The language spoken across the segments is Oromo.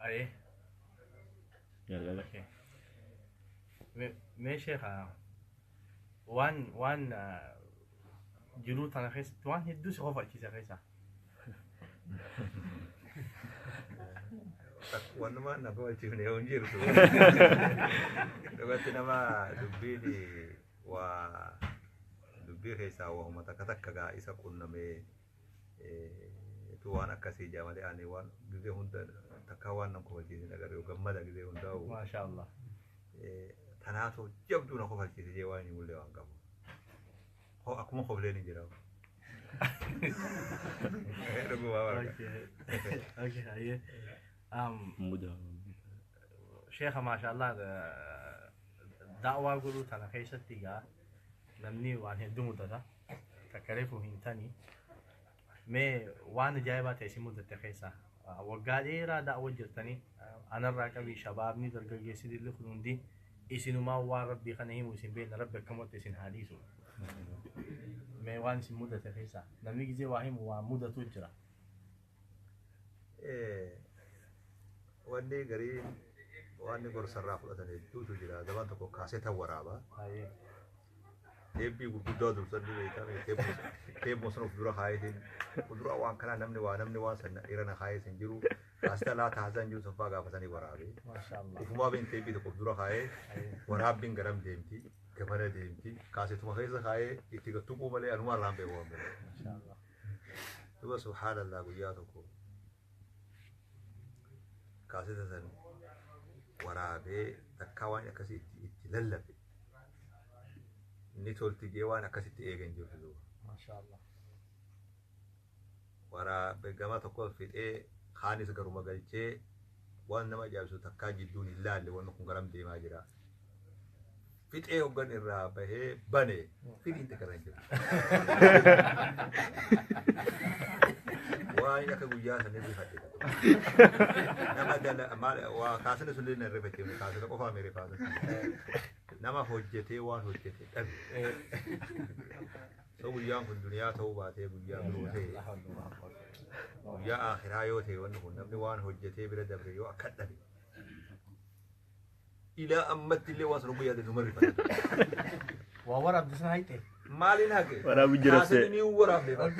Ayee. Galgala. Okay. Mee sheekha, waan jiruu tana keessatti waan hedduu si kofalchiisa keessa. Wanuma na kofalchiifne yoo hin jirtu. Dhugatti nama dubbiin waa dubbii keessaa waanuma takka takka gaa isa qunnamee tu waan akkasii jaa malee ani waan gizee hunda takkaa waan nan kofalchiisne agarre gammada gizee hundaa'u. Maasha Allah. Tanaatu jabduu na kofalchiise jee waan himullee waan qabu. Akkuma kofleen hin jira. Dhugumaa barka. Okay. Okay, ayee. Muda. Sheekha, maasha Allah, da'waa godhuu tana keessatti egaa namni waan hedduu mudata. Takka reefu hin tani. Mee waan ajaa'ibaa ta'e isin mudatte keessa waggaa dheeraa da'wa jirtanii anarraa qabii shabaabni dargaggeessi dilli kun hundi isinumaa waan rabbii kana himu isin beekna, rabbi akkamatti isin haa dhiisu. Mee waan isin mudate keessa namni gizee waa himu waan mudatu jira. Wanni gariin waan gorsarraa fudhatan hedduutu jira. Zaman tokko kaaseta waraabaa. Teebbii gurguddaa dursan ni beekame. Teebbuma sana of dura kaayetiin fuuldura waan kanaa namni waa namni waan sana irra na kaayee hin jiru. Kaaseta laata haasaan jiru sanfaa gaafatanii waraabee. Maasha Allah. Ufumaa been teebbii tokko of dura kaayee waraabbiin garam deemti, gamana deemti. Kaasetuma keessa kaayee itti tuquu malee anuma irraan beeku waan biraa. Maasha Allah. Duba subhaanallah, guyyaa tokko kaaseta san waraabee takkaa waan akkasii itti lallabe. Inni tolti jee waan akkasitti eegan jirtu duuba. Maasha Allah. Waraabee gama tokko fixee kaanis garuma galchee waan nama ajaa'ibsu takkaa jidduun hin laalle, wanni kun garam deemaa jira. Fixee hoggan irraa bahee bane firiin takka irra hin jiru. Waan akka guyyaa sanii rifadhe. Nama dala maal waa kaasina sun illee na rifachiifne, kaasina qofaa mee rifaasa. Nama hojjetee waan hojjete dhabe. So guyyaan kun duniyaa ta'uu baatee guyyaa biroo ta'e, guyyaa akhiraa yoo ta'e, wanni kun namni waan hojjetee bira dabre yoo akka dhabe. Ilaa ammatti illee waan sana guyyaa ta'e numa rifata. Waa waraabde sana hayxe. Maaliin haqe? Waraabu jira. Kaasni ni waraabne bar.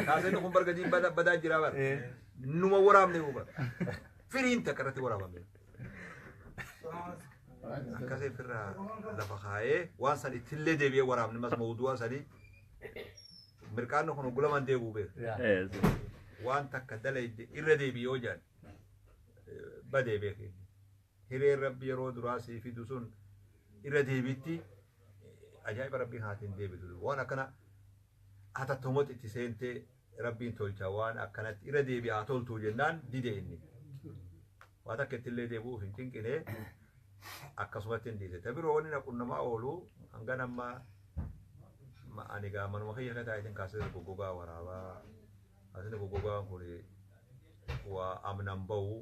Kaasni kun bargatiin badaa jira bar. Numa waraabne bar. Firiin takka irratti waraabame. Akkasii firraa lafa kaayee waan san ittillee deebi'ee waraabne mas mawdu'a sanii mirqaanni kun gulaman deebi'u beeku. Waan takka dalayde irra deebi'ee yoo jedhan badee beeku. Hireen rabbi yeroo duraa sii fidu sun irra deebiitti ajaa'iba rabbiin haatiin deebitu. Waan akkana hatattamatti itti seentee rabbiin tolcha, waan akkanatti irra deebi'aa haa toltuu jennaan dide inni. Waa takka ittillee deebi'uuf hin cinqine, akkasumatti hin dhiise. Ta biroo wanni na qunnamaa oolu hangan amma ani gaa manuma kiyya ka taa'itiin kaasee goggogaa waraabaa. Kaasni goggogaan kun waa amnan bahu,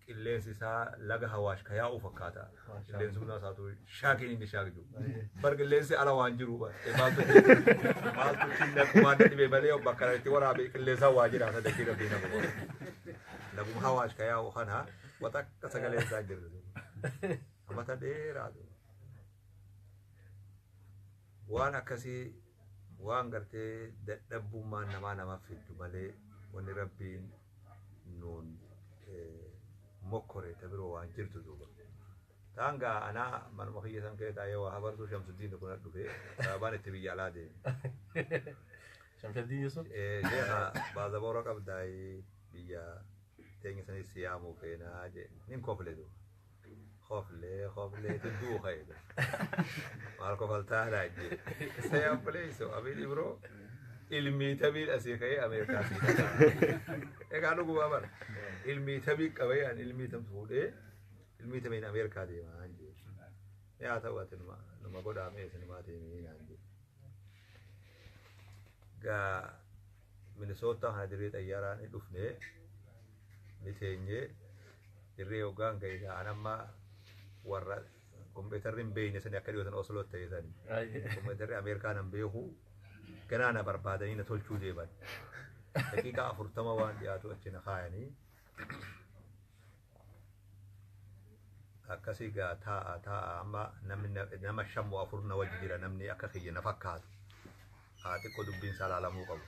qilleensi isaa laga Hawaash ka yaa'u fakkaata. Qilleensi humna isaatu shaakiin inni shaakiju. Bar qilleensi ala waan jiru bar. Maaltu maaltu tinna kumaan dhibee malee bakka itti waraabe qilleensa waa jira sadaqii rabbii nama godha. Laguma Hawaash ka yaa'u kana watakka sagalee isaa jirtu. Amata dheeraatu. Waan akkasii waan gartee dadhabbummaan namaa namaaf fiddu malee wanni rabbiin nuun mokkore ta biroo waan jirtu duuba. Taan gaa anaa manuma kiyya san kee taa'ee waa habartuu Shamsuddiin tokko na dhufe, sababaan itti biyya alaa deeme. Shamshaddin Yusuf. Sheekha, baazaboora qabdaayii biyya teenya sanis siyaamuu feenaa jee, nin kofle duuba. Koflee koflee tudduu ka'e. Maal kofaltaa jee. Sayaan buleessu abiin ibroo ilmii tabiin asii ka'ee Ameerikaa sii. Egaa dhugumaa bara. Ilmii tabii qabee ani ilmii tam fuudhee ilmii tamiin Ameerikaa deemaa jee. Yaa ta'u ati numa godhaa mee isinumaa deemii naan jee. Gaa Minisootaa kana dirree xayyaaraa ni dhufnee ni teenyee dirree hoggaan ga'e gaa an amma warra kompiitarri hin beekne sani akka dhiyootan Osloo ta'e sani. Kompiitarri Ameerikaa nan beeku, ganaa na barbaadanii na tolchuu deeman. Daqiiqaa 40 waan dhiyaatu achi na kaayanii. Akkasii gaa taa'a taa'a amma namni nama 5 moo 4 na wajji jira namni akka kiyya na fakkaatu. Haa xiqqoo dubbiin isaa laalamuu qabu.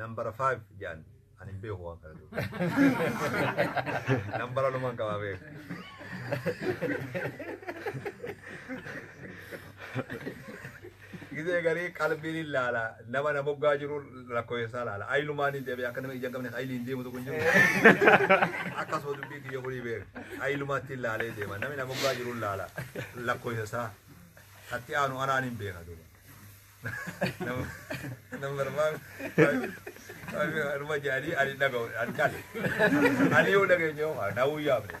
Nambara 5 jedhan ani hin beeku waan kana dura. Nambara lumaan qabaa beeku. Gisee garii qalbiin hin laala nama na moggaa jiru lakkoofsa laala. Ayilumaan hin deebi'e akka nama ija hin qabne ayilii hin deemu tokko hin jiru. Akkasuma dubbii kiyya kunii beeku. Ayilumaatti hin laalee deema namni na moggaa jiru laala lakkoofsa isaa. Hatti aanu anaan hin beeka duuba. Number 5 anuma jedhanii ani dhaga'u ani cale. Ani yoo dhageenye yoo nawuu yaamne.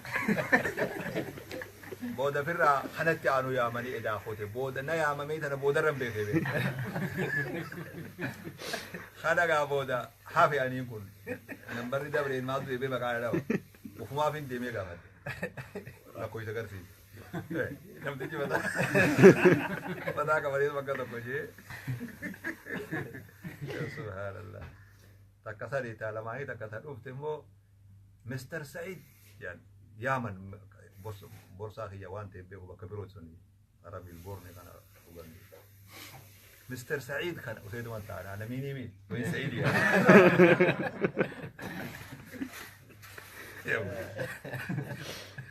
Booda firraa kanatti aanu yaamanii edaa kote booda na yaamamee tana boodarra hin beekee beeku. Kana gaa booda hafe aniin kun nambarri dabreen maaltu deebee maqaa dhawa. Ofumaaf hin deemee gaafadhe. Lakkoofsa agarsiisa. Namtichi mataa mataa qabatee bakka tokko jee. Subhaanallah. Takka sadii taa lamaanii takka ta dhufte immoo Mr. Said jedhan yaaman borsaa kiyya waan ta'eef beeku bakka birooti sun karaa Miilboorni kana dhugan. Mr. Said kana useetuma taa'an namiini mi wayin Said yaa.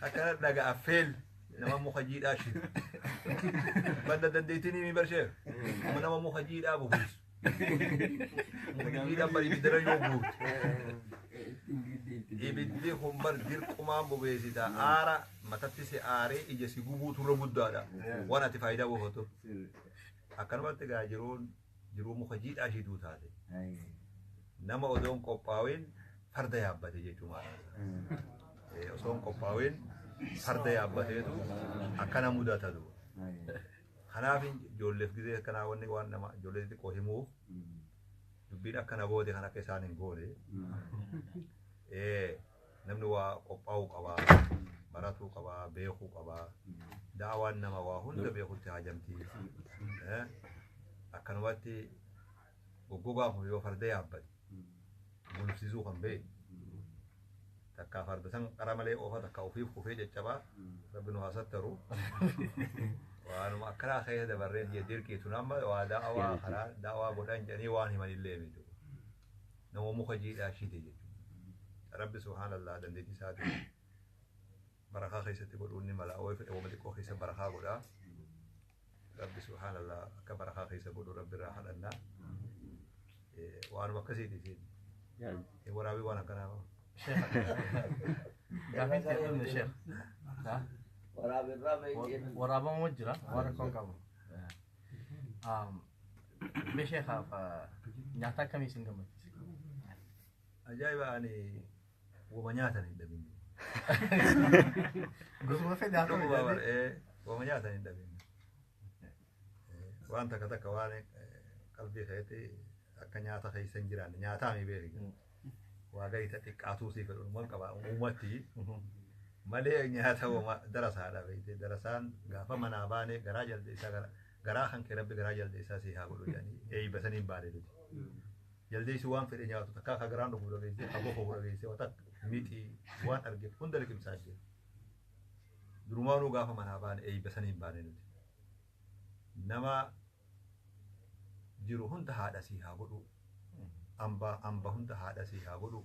Akkana dhaga affeel nama muka jiidhaa shiru. Banda dandeettiin himi barshee nama muka jiidhaa bubuusu. Muka jiidhaan bari ibiddara yoo buute. Ibiddi kun bar dirqumaan bobeessita. Aara matatti si aaree ija si gubuutu irra guddaadha. Waan ati faayidaa buufatu. Akkanumatti gaa jiruun jiruu muka jiidhaa shiituu taate. Nama odoon qophaa'in farda yaabbate jechuudha. Osoon qophaa'in farda yaabbateetu akkana mudata duuba. Kanaaf ijoolleef gizee akkanaa wanni waan nama ijoollee xixiqqoo himuuf dubbiin akkana boode kan akka isaan hin goone. Namni waa qophaa'uu qabaa, baratuu qabaa, beekuu qabaa. Da'awaan nama waa hunda beekutti haajamti. Akkanumatti goggogaan kun yoo farda yaabbate gulufsiisuu kan beeku. Takkaa farda san qara malee oofa takka ofiif kufee caccabaa rabbi nu haa sattaru. Waanuma akkanaa keessa dabarree jee dirqiitu nama waa da'awaa karaa da'awaa godhan jedhanii waan himanillee miti. Nama muka jiidhaa shite jechuudha. Rabbi subhaanallah dandeettii isaatiin barakaa keessatti godhuun ni mala. Yoo fedhe wama xiqqoo keessa barakaa godhaa. Rabbi subhaanallah akka barakaa keessa godhu rabbi irraa kadhannaa. Waanuma akkasiiti isiin. Waraabii waan akkanaa. Gaafiin ta'e dhumne sheekh. Waraabama jira waan rakkoon qabu. Mee sheekhaaf nyaata akkamii isin gammachiisa? Ajaa'iba ani wama nyaatan hin dhabin. Gosuma fedhe haa ta'u Wama nyaatan hin dhabin. Waan takka takka waan qalbii keetti akka nyaata keessa hin jiraanne nyaataa mi beeku. Waa gadi xiqqaatuu sii fedhu uuman qaba uumatti malee nyaata wama darasaadha beekte darasaan gaafa manaa baane garaa jaldeessaa garaa kan kee rabbi garaa jaldeessaa sii haa godhu jedhanii eeybasanii hin baane nuti. Jaldeessi waan fedhe nyaatu takkaa akka garaan dhufu dhageessee akka bofa dhageessee waan takka mixii waan arge hunda liqimsaa jira. Durumaanuu gaafa manaa baane eeybasanii hin baane nuti. Nama jiru hunda haadha sii haa godhu. Amba hunda haadha sii haa godhu.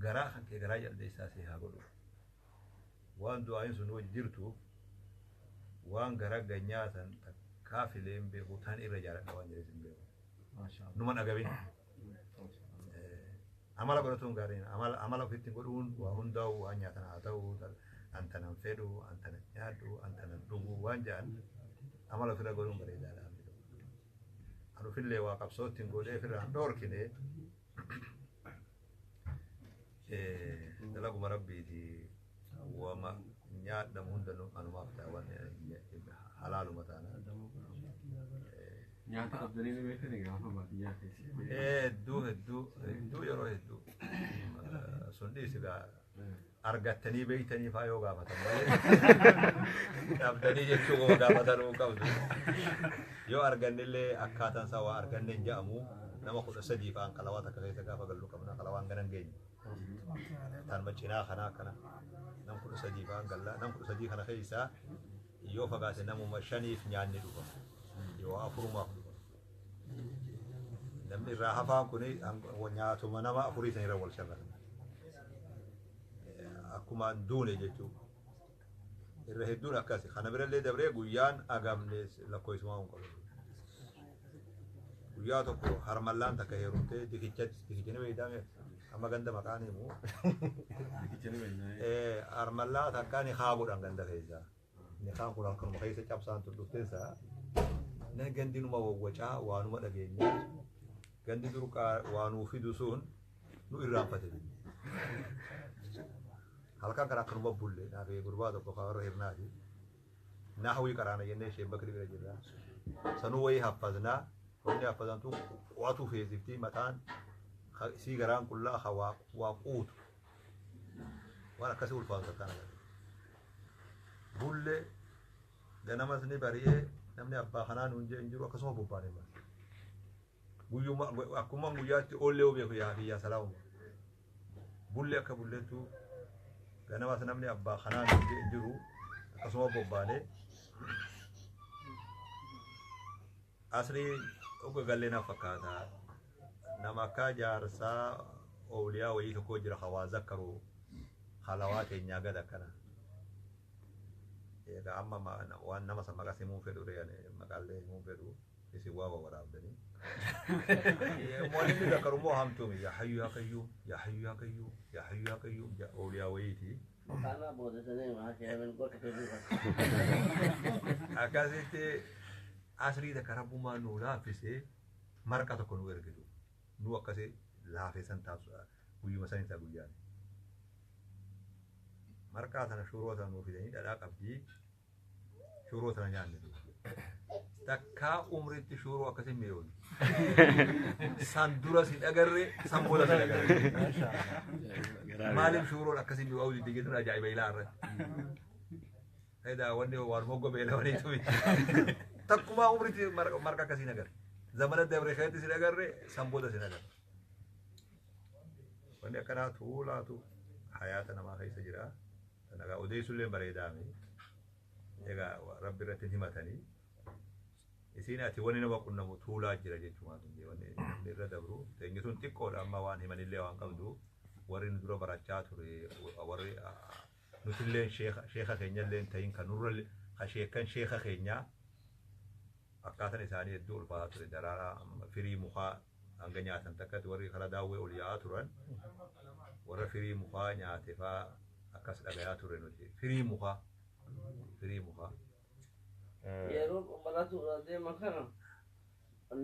Garaa kan kee garaa jaldeessaa sii haa godhu. Waan du'aayin sun wajji jirtuuf waan gara ganyaatan takkaa filee hin beeku tan irra jaaladha waan jedhes hin beeku. Numa dhagabin. Amala godhatuun gaariin amala ofitti godhuun waa hundaa'u waan nyaatan haa ta'u antanan fedhu antanan nyaadhu antanan dhugu waan jedhan amala ofirra godhuun bareedaadha. An ofillee waa qabsootti hin godhee ofirraa hin dhoorkine dalaguma rabbiiti wama nyaadhamu hunda anumaaf ta'a waan halaaluma taana. Nyaata qabdanii ni beektanii gaafa baadiyyaa keessa. Hedduu hedduu hedduu yeroo hedduu sun dhiisi gaa argattanii beektanii faa yoo gaafatan malee dhabdanii jechuu qofa gaafatanuu qabdu. Yoo argannillee akkaataan isaa waa arganne hin jedhamu nama 13 fa'aan qalawaa takka keessa gaafa gallu qabna qalawaan ganan geenye. Tanuma cinaa kanaa akkana nam 13 faan galla nam 13 kana keessaa yoo fagaate namuma 5f nyaanni dhufa yoo 4maaf dhufa. Namni irraa hafaan kun nyaatuma nama 4 san irra wal sharratan. Akkuma hin duune jechuudha. Irra hedduun akkasi. Kana birallee dabree guyyaan agamne lakkoofsumaa hin qabu. Guyyaa tokko harmallaan takka heerumtee dikichatti dikichani beektaa amma ganda maqaan himu. Harmallaa takka ni haa godhan ganda keessa. Ni haan kun halkanuma keessa cabsaan tun dhufteensa. Na gandi numa wawwacaa waanuma dhageenya. Gandi dur waanuu fidu sun nu irraanfate. Halkan kana akkanuma bulle naaf gurbaa tokko warra hirnaati. Nahwii qaraana jennee ishee bakri bira jirra. Sanuu wayii haffaznaa. Wanni haffazantu qo'atu feesiftii mataan isii garaan qullaa ha waa quutu. Waan akkasii ulfaatu akkaan agarra. Bulle ganamas ni bari'ee namni abbaa kanaa nuun jee hin jiru akkasuma bobbaane mas. Guyyuma akkuma guyyaatti oollee beeku yaa biyyaa salaamuma. Bulle akka bulleettu ganamas namni abbaa kanaa nuun jee hin jiru akkasuma bobbaane. Asrii oga gallee na fakkaata. Nama akka jaarsaa ooliyaa wayii tokko jira hawaa zakkaru halawaa keenyaa gad akkana. Egaa amma waan nama san maqaa himuu fedhu ree maqaallee himuu fedhu isin waa waraabdanii. Waan inni zakkaru immoo hamtuumi yaa hayyu yaa qayyuum yaa hayyu yaa qayyuum yaa hayyu yaa qayyuum ooliyaa wayiiti. Akkasitti asrii takka rabbummaa nuu laaffisee marqa tokko nu ergitu. Nu akkasii laafeessan taasisu guyyuma san isaa guyyaan. Marqaa sana shuroo sana nuu fidanii dhadhaa qabdii shuroo sana nyaanne duuba. Takkaa umritti shuroo akkasii mi'oon. San dura si dhagarre san booda si dhagarre. Maaliif shuroon akkasii mi'aawuu didde jedhuun ajaa'iba ilaa irratti. Edaa wanni waan moggo beelawaniitu miti. Takkumaa umritti marqa akkasii nagarre. Zamana dabre keessatti si dhagarre san booda si nagarre. Wanni akkanaa tuulaatu hayaata namaa keessa jira. Egaa odeessullee bareedaami. Egaa rabbi irratti himatanii. Isiin ati wanni nama qunnamu tuulaa jira jechuudha. Wanni namni irra dabru. Teenyi sun xiqqoodha amma waan himanillee waan qabdu. Warri nu dura barachaa ture warri nutillee sheeka keenyallee hin ta'in kan nurra sheekan sheeka keenyaa akkaataan isaanii hedduu ulfaataa ture. Daraaraa firii mukaa hanga nyaatan takkatti warri karaa daawwee ol yaa'aa turan warra firii mukaa nyaate faa akkas dhagayaa ture nuti. Firii mukaa. Firii mukaa. Yeroo baratu deeman kana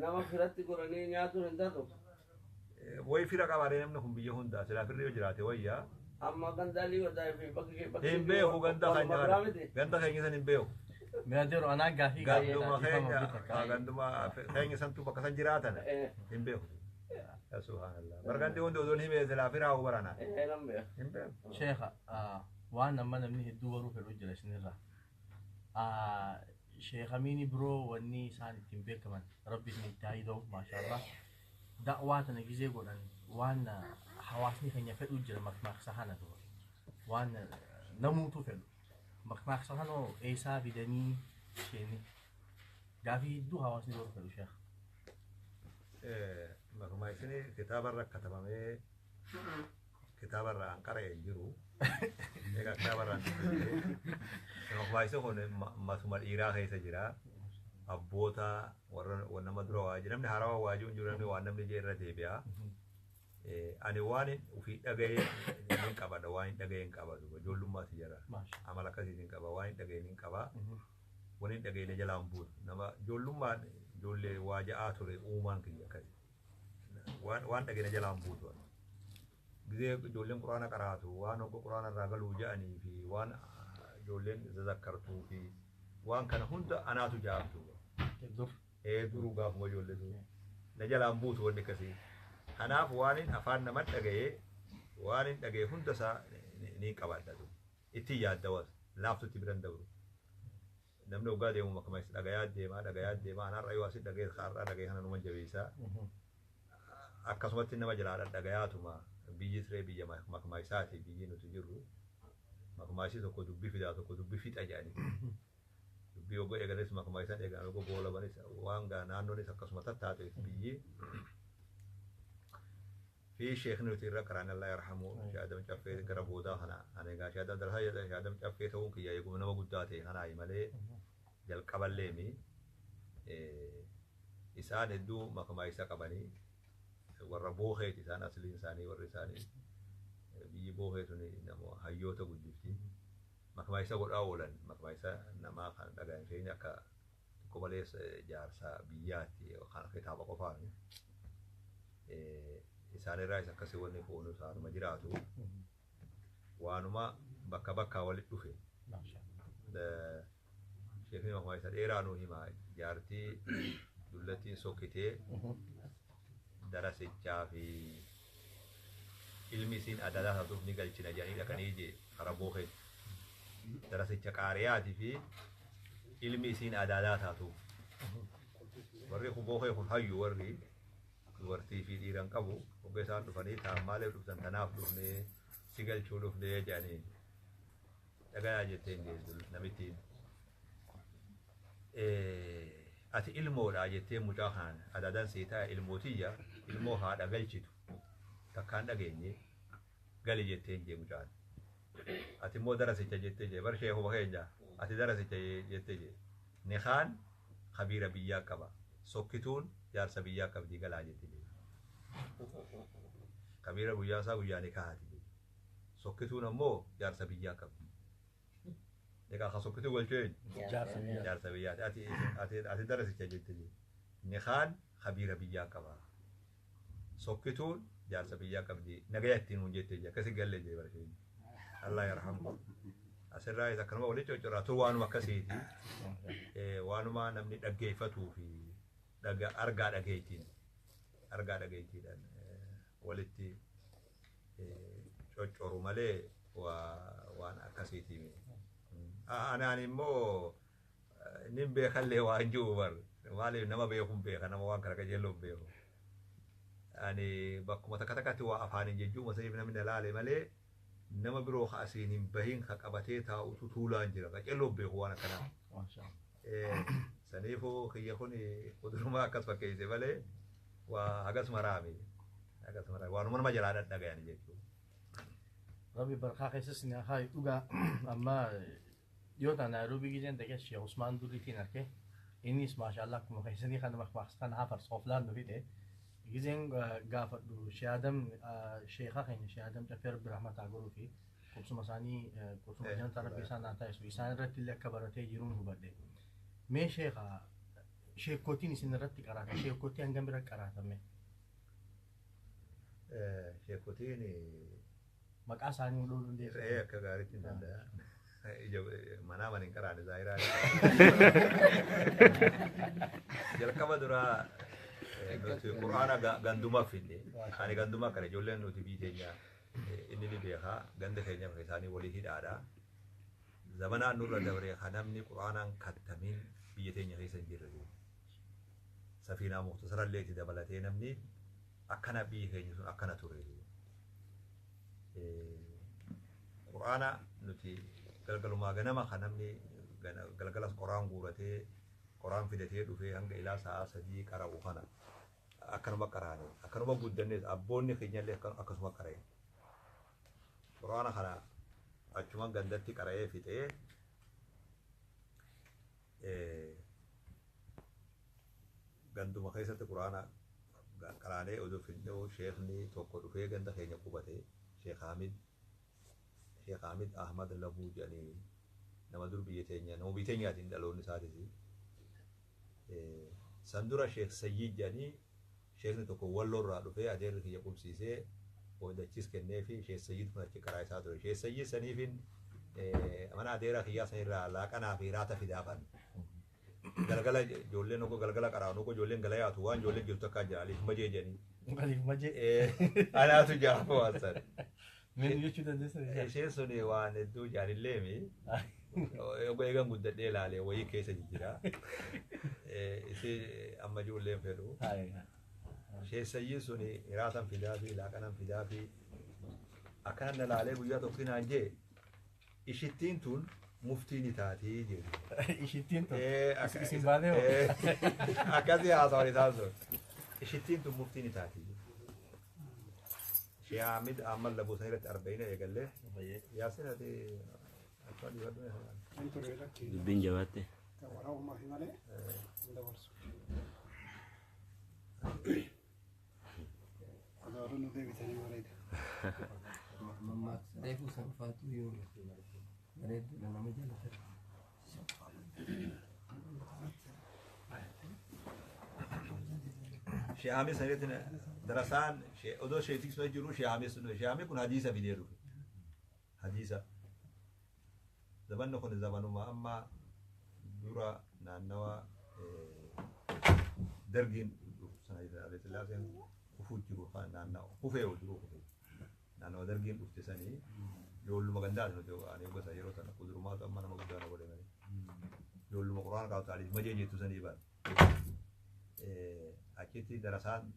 nama firatti godhanii nyaatuun hin taatu. Wayi fira qabaatee namni kun biyya hundaa silaa firri yoo jiraate wayyaa. Amma gandaalii wadaa fi bakki kee bakki. Hin beeku ganda keenya ganda keenya san hin beeku. Mira anaa gaafii Ganduma keenya ganduma keenya santu bakka san jiraatan hin beeku. Subhanallah. Bargandi hundi odoon himee silaa firaa hoo barana. Hin beeku. Sheekha waan amma namni hedduu baruu fedhu jira isinirraa. Sheekh Amiini biroo wanni isaan ittiin beekaman rabbi isin itti haa ta'u maashaallah. Da'waa tana gizee godhan waan hawaasni keenya fedhu jira maqmaaqsa kana dura. Waan namuutu fedhu. Maqmaaqsa kana eessaa fidanii isheen gaafii hedduu hawaasni baruu fedhu sheekh. Maqmaaqsni kitaabarra katabamee kitaabarra an qara'e hin jiru. Egaa kitaabarra an dubbisee. Maqmaaqsi kun matuma dhiiraa keessa jira. Abboota warra nama dura waa jiru namni haarawaa waa jiru hin jiru namni waan namni jee irra deebi'a. Ani waan ofii dhaga'ee hin qabadha waan hin dhaga'ee hin qabatu ijoollummaas jira. Amala akkasiis hin qaba waan hin dhaga'ee hin qaba. Waan hin dhaga'ee jalaan buutu nama ijoollummaan ijoollee waa ja'aa ture uumaan kiyya akkasi. Waan dhaga'ee jalaan buutu. Gizee ijoolleen quraana qaraatu waan hogga quraana irraa galuu ja'anii fi waan ijoolleen zazakkartuu fi waan kana hunda anaatu ja'amtu. Duruu gaafuma ijoollee ture. Na jalaan buutu wanni akkasii. Kanaaf waan hin afaan nama dhaga'ee waan hin dhaga'e hunda isaa ni qabadha. Ittiin yaaddawas laaftutti biran dabru. Namni hoggaa deemu akkuma isa dhagayaa deemaa dhagayaa deemaa anarra yoo asii dhaga'e har'aa dhaga'e kana numa jabeessaa. Akkasumatti nama jalaa dhagayaatuma Biyyi siree biyya makmaa isaati biyyi nuti jirru. Makmaa isii tokko dubbii fidaa tokko dubbii fixa jedhanii. Dubbii ogoo eegalis makmaa isaan eegan ogoo goolabanis waan gaa naannoonis akkasuma tattaate biyyi. Fi sheekni nuti irra qaraan Allah yarhamu Sheekh Adam Caffee gara boodaa kana ani egaa Sheekh Adam Darasaa jedha Sheekh Adam Caffee ta'uun kiyya eeguma nama guddaa ta'e kanaayi malee jalqaballeemi. Isaan hedduu makmaa isa qabanii warra booheeti isaan asliin isaanii warri isaanii biyyi boohee tuni nama hayyoota guddifti. Makmaa isa godhaa oolan makmaa isa namaa kan dhagahan keenya akka tokko malees jaarsa biyyaatti kan kitaaba qofaani. Isaan irraa isa akkasii wanni foonu isaanuma jiraatu waanuma bakka bakkaa walitti dhufe. Sheekni makmaa isa dheeraa nuu hima jaartii dullattiin sokkitee darasichaa fi ilmi isiin adadaa taatuuf ni galchina jedhanii dhaqanii jee karaa booheetti. Darasicha qaariyaatii fi ilmi isiin adadaa taatuuf. Warri kun boohee kun hayyu warri dubartii fi dhiiran qabu hogga isaan dhufanii ta'an maaliif dhuftan tanaaf dhufnee si galchuu dhufnee jedhanii dhagayaa jetteen jee namittiin. Ati ilmoodha jettee mucaa kanaan adaadaan sii taa'e ilmootiyya ilmoo haadha galchitu takkaan dhageenye gali jetteen jee mucaan. Ati immoo darasicha jettee jee bar sheekuma keenya ati darasicha jettee jee nikaan kabiira biyyaa qaba sokkituun jaarsa biyyaa qabdii galaa jette jee. Kabiira guyyaa isaa guyyaa nikahaati jee. Sokkituun ammoo jaarsa biyyaa qabdi. Egaa ka sokkituu galchuu eenyu? Jaarsa biyyaa. Jaarsa biyyaati. Ati ati ati darasicha jette jee. Nikaan kabiira biyyaa qaba. Sokkituun jaarsa biyyaa qabdi. Nagaya ittiin nuun jette jee. Akkasi galle jee bara keenya. Allah yarhamu. Asirraa isa akkanuma walitti coccoraa tu waanuma akkasiiti. Waanuma namni dhaggeeffatuu fi argaa dhageettiin argaa dhageettiidhaan walitti coccoru malee waan akkasiiti. Anaan immoo nin beekallee waan jiru bar maaliif nama beekuun beeka nama waan kana qajeelloon beeku. Ani bakkuma takka takkatti waa afaaniin jechuun saniif namni na laale malee nama biroo ka asiin hin bahin ka qabatee taa'utu tuulaan jira qajeelloon beeku waan akkanaa. Saniifuu kiyya kun kudurumaa akkas fakkeesse malee waa hagas maraami. Hagas maraami waanuma nama jalaa dhadhagayani jechuudha. Rabbi barkaa keessas ni haa dhugaa amma yoo ta'an Naayiroobii gizeen dhaqee Sheekh Usmaan Duriitiin arge innis maashaallah akkuma keessanii kana maqmaaqsaan hafar sooflaan nu fide gizeen gaafadhu Sheekh Adam sheekha keenya Sheekh Adam Caffee Rabbi rahmataa godhuu fi qubsuma isaanii qubsuma janta Rabbi isaan haa taasisu isaan irratti illee akka baratee jiruun hubadhe. Mee sheekha sheekkootiin isin irratti qaraata sheekkootii hangam bira qaraatame? Sheekotiin Maqaa isaanii hunduu dandeessu. Re'ee akka gaariitti hin danda'a. Ija manaa mana hin qaraane zaahiraa. Jalqaba duraa nuti quraana ganduma finne. Ani ganduma kana ijoolleen nuti biyya keenya inni ni beekaa ganda keenya isaanii walii hidhaadha. Zamanaan nurra dabree kan namni quraanaan kattamiin biyya teenya keessa hin jirre. Safiinaa muktasarallee itti dabalatee namni akkana biyyi keenya sun akkana ture. Quraana nuti galgalumaa ganama kan namni galgalas qoraan guuratee qoraan fidatee dhufee hanga ilaa sa'a 3 qara'u kana akkanuma qaraane akkanuma guddannees abboonni keenyallee akkasuma qara'e. Quraana kana achumaan gandatti qara'ee fixee ganduma keessatti quraana qaraanee oduu fixnee sheekni tokko dhufee ganda keenya qubate Sheekh Hamid Sheekh Hamid Ahmad Labuu jedhanii nama dur biyya teenya nama biyya teenyaatiin dhaloonni isaatis. San dura Sheekh Sayyid jedhanii sheekni tokko walloorraa dhufee adeerri kiyya qubsiisee dachis kennee fi Sheekh Sayyid kun achi karaa isaa ture. Sheekh Sayyid saniifin mana adeeraa kiyyaa sanirraa laaqanaa fi raata fidaafan. Galgala ijoolleen oggoo galgala qaraan oggoo ijoolleen gala yaatu waan ijoolleen jirtu akka jira aliif majee jedhanii. Aliif majee. Anaatu jaafa waan sana. Min jechuu dandeessa. Isheen sun waan hedduu jaalilleemi. Oggoo eegan guddadhee ilaalee wayii keessa jijjiira. Isii amma ijoolleen fedhu. Sheek Sayyid sun hiraatan fidaa fi laaqanan fidaa fi Akkana na laalee guyyaa tokko naan jee ishittiin tun muftii ni taatii jedhu. Ishittiin tun. Isin baatee hoo? Akkasii haasawan isaan sun. Ishittiin tun muftii ni taatii. Shee Ahmed Ahmad Labuu san irratti arba'ina eegallee. Yaasin ati akka dhiifadhu. Dubbiin jabaatte. Waraabuma fi malee hin dabarsu. Odoorri nu deebitanii bareeda. Reefu sanfaatu yoo bareeddudha nama jalata. Shee Ahmed san irratti darasaan odoo sheetik sun jiru Shee Ahmed sun Shee Ahmed kun hadiisa fidee dhufe. Hadiisa. Zabanni kun zabanuma amma dura naannawa dargiin sana Haile kufuu jiru naannawa kufee jiru kufee. Naannawa dargiin dhufte sanii ijoolluma gandaati nuti ani gosa yeroo sana kudurumaatu amma nama guddaa na godhe malee. Ijoolluma quraana kaa'u taaliif majee jettu sanii baate. Achitti darasaan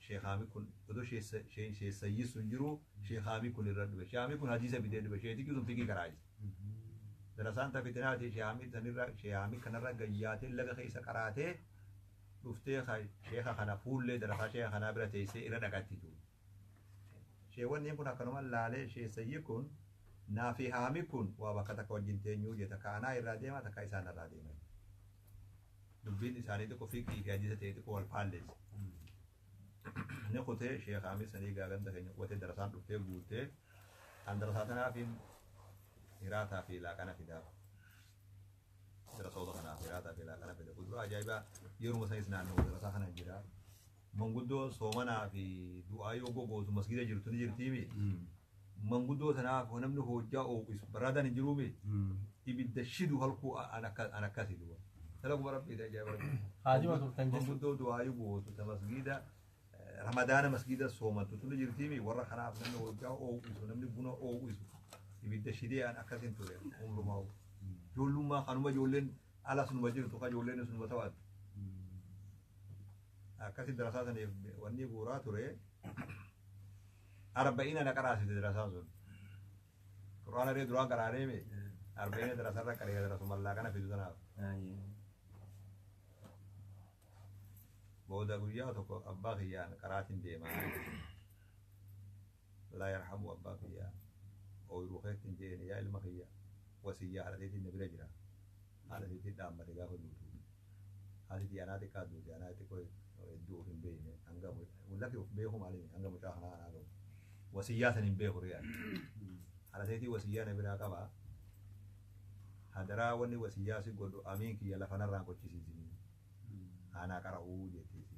Sheekhaami kun odoo sheessayyi sun jiru sheekhaami kun irra dhufe. Sheekhaami kun hadiisa fidee dhufe. Sheetichi sun fiqii karaa isa. Darasaan tafitinaati sheekhaami sanirra sheekhaami kanarra gayyaatee laga keessa qaraatee dhuftee sheeka kana fuullee darasaa sheeka kanaa bira teessee irra dhaqatti tu. Sheewwanni kun akkanuma laalee sheessayyi kun naafi haami kun waa bakka takka wajjin teenyuu jee takka anaa irraa deema takka isaan irraa deema. Dubbiin isaanii xiqqoo fiqii fi hadiisa ta'e xiqqoo wal faalleesse. Ni kutee sheekhaami sanii gaaganta keenya qubatee darasaan dhuftee guutee an darasaa tanaafiin hiraataa fi laaqana fidaaf. Darasoota kanaaf hiraataa fi laaqana fida. Kuduraa ajaa'ibaa yeruma sanis naannoo darasaa kana jira. Manguddoo soomanaa fi du'aa yoo gogootu masgida jirtu ni jirtiimi. Manguddoo tanaaf namni hojjaa ooqisu baraadaan hin jiruumi. Ibidda shidu halkuu an akkasi du'a. Talaquma rabbii ajaa'iba. Haajima turtan jechuudha. Manguddoo du'aa yoo gootu ta masgida ramadaana masgida soomantu tuni jirtiimi warra kanaaf namni hojjaa ooqisu namni buna ooqisu ibidda shidee an akkasin ture umrumaa. Ijoollummaa kanuma ijoolleen ala sunuma jirtu ka ijoolleen sunuma taphattu. Akkasi darasaa saniif wanni bu'uuraa ture arba'ina na qaraasite darasaan sun. Quraana ree duraan qaraaneeme arba'ina darasarra qaree darasuma laaqana fidu tanaaf. Booda guyyaa tokko abbaa kiyyaan qaraatiin deemaa. Laa yarhamu abbaa kiyyaa. Ooyiruu keetti jeeni yaa ilma kiyya wasiyyaa haadha na bira jira. Haadha teetiin dhaammate gaafa duutu. Haati tiyya anaa xiqqaa duute anaa xiqqoo hedduu of hin beekne hanga lafi of beeku maali hanga mucaa kanaa anaa qabu. Wasiyyaa san hin beeku riyaa. Haadha teetii wasiyyaa na biraa qabaa. Hadaraa wanni wasiyyaa si godhu amiin kiyya lafa narraan qochisiisini. Anaa qara'uu jetteesi.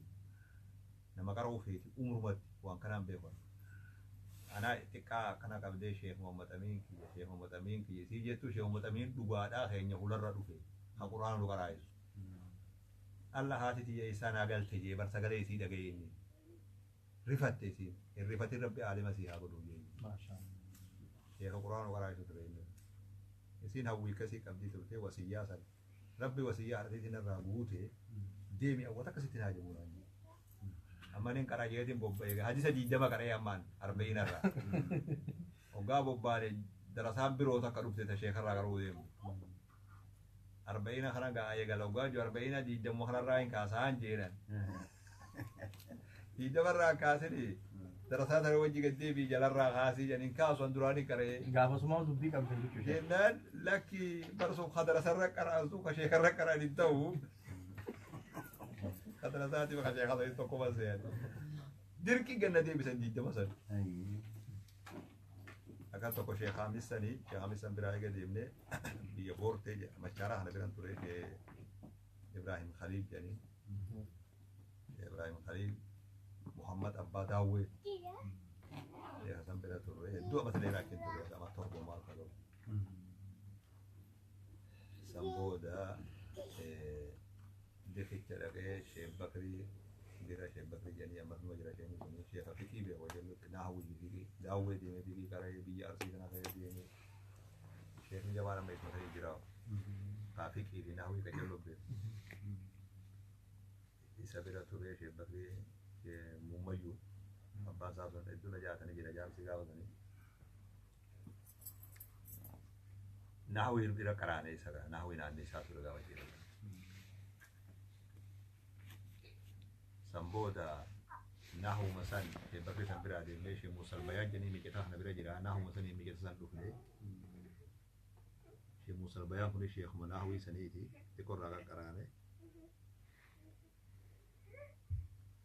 Nama qara'uu feeti umrumatti waan kanaan beeku. Anaa xiqqaa akkana qabdee Sheekh Muhammad Amiin kiyya Sheekh Muhammad Amiin kiyya sii jettu Sheekh Muhammad Amiin dhugaadhaa keenya hularra dhufe kan quraana nu qaraa'isu. Allah haati tiyya isaa naa galte jee bar sagalee isii dhaga'ee inni. Rifatte isiin hin rifatin rabbi aalima sii haa godhuu jee. Sheekha quraana nu qaraa'isu ture inni. Isiin hawwii akkasii qabdii turte wasiyyaa sana. Rabbi wasiyyaa haadha teetiin irraa guute deemi awwata akkasitti naa jedhu naan jedhe. Amma inni qaraa jeetiin bobba'ee hadisa 20 qaree ammaan arba'ina irraa. Hoggaa bobbaane darasaan biroo takka dhufte ta sheekarraa qaruu deemu. Arba'ina kana ga'a eegala hoggaa jiru arba'ina 20 kanarraa hin kaasaan jeenan. 20 irraa kaasini darasaa tana wajji gad deebii jalarraa kaasii jedhan hin kaasu an duraan hin qaree. Gaafasumaa dubbii qabdan jechuudha. Jennaan lakki barsuuf ka darasarra qaraasu ka sheekarra qaraan hin ta'u. Ka darasaatiif ka sheekasa tokko maseeyan. Dirqii ganna deebisan 20 san. Akkan tokko sheekhaamissanii sheekhaamissan biraa eega deemnee biyya boortee jedha machaaraa kana biran ture Ibrahim Khaliil jedhanii. Ibrahim Khaliil Muhammad Abbaa Daawwee. Sheekha san bira turre hedduu amata dheeraa akkin ture ama torba maal ka gahu. San booda dikicha dhaqee Sheekh Bakrii bira Sheekh Bakrii jedhanii ammas numa jira sheekni suni sheekha fiqii beeku jennutti naa hawwii fiqii daawwee deemee fiqii qaree biyya arsii kana keessa deemee sheekni jabaan amma isuma ta'ee jira. Kaa fiqii fi naa hawwii qajeeloo beeku. Isa bira ture Sheekh Bakrii Muummayyuu abbaan isaa sun hedduu na jaatanii jira jaarsi gaafatanii. Nahwii bira qaraane isa gaa nahwii naannoo isaa ture gaafa jiru. San booda nahuma san bakri san bira adeemnee ishee Muusal Bayaan jedhanii miqitaa kana bira jira nahuma sanii miqita san dhufne. Ishee Muusal Bayaan kun sheekuma nahwii saniiti xiqqoo irraa qaqqaraane.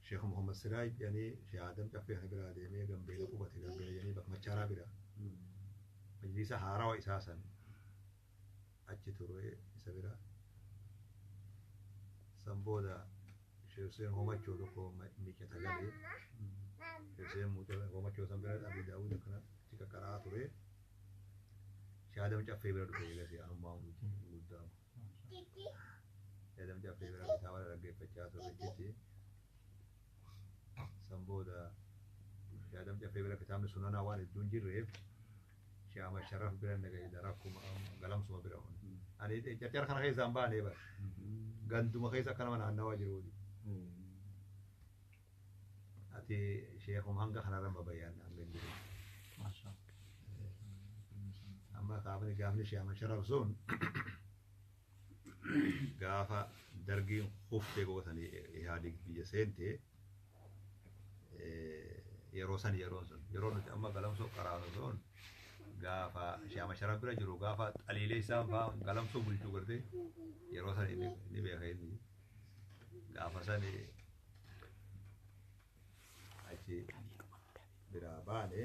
Sheekh Muhammad Siraaj jedhanii Sheekh Adam Caffee kana bira adeemee Gambeela qubate Gambeela jedhanii bakka Machaaraa bira. Majlisa haarawa isaa san achi ture isa bira. San booda Sheekh Hussein Homachoo tokko miicata galee Sheekh Hussein Homachoo san bira Abi Daawud akkana achi qaqqaraa ture. Sheekh Adam Caffee bira dhufe eegas anummaa guddaa. Sheekh Adam Caffee bira kitaaba dhaggeeffachaa ture achitti. San booda Sheekh Adam Caffee bira kitaabni sunanaa waan hedduun jirreef Sheekh Ahmad Sharaf bira nagaye rakkuma galamsuma bira. Ani carcara kana keessaa hin baanee bara. Ganduma keessa akkanuma naannawaa jiru. Ati sheekuma hanga kanarra babayaan hanga hin jiru. Amma gaafni gaafni Sheekh Ahmad Sharaf sun gaafa dargiin kuftee gootanii Ihaadig biyya seente yeroo san yeroon sun yeroo nuti amma galamsoo qaraanu sun gaafa Sheekh Ahmad Sharaf bira jiru gaafa xaliilee isaan fa'aa galamsoo bulchuu gartee yeroo san ni beeka inni gaafa san achi biraa baane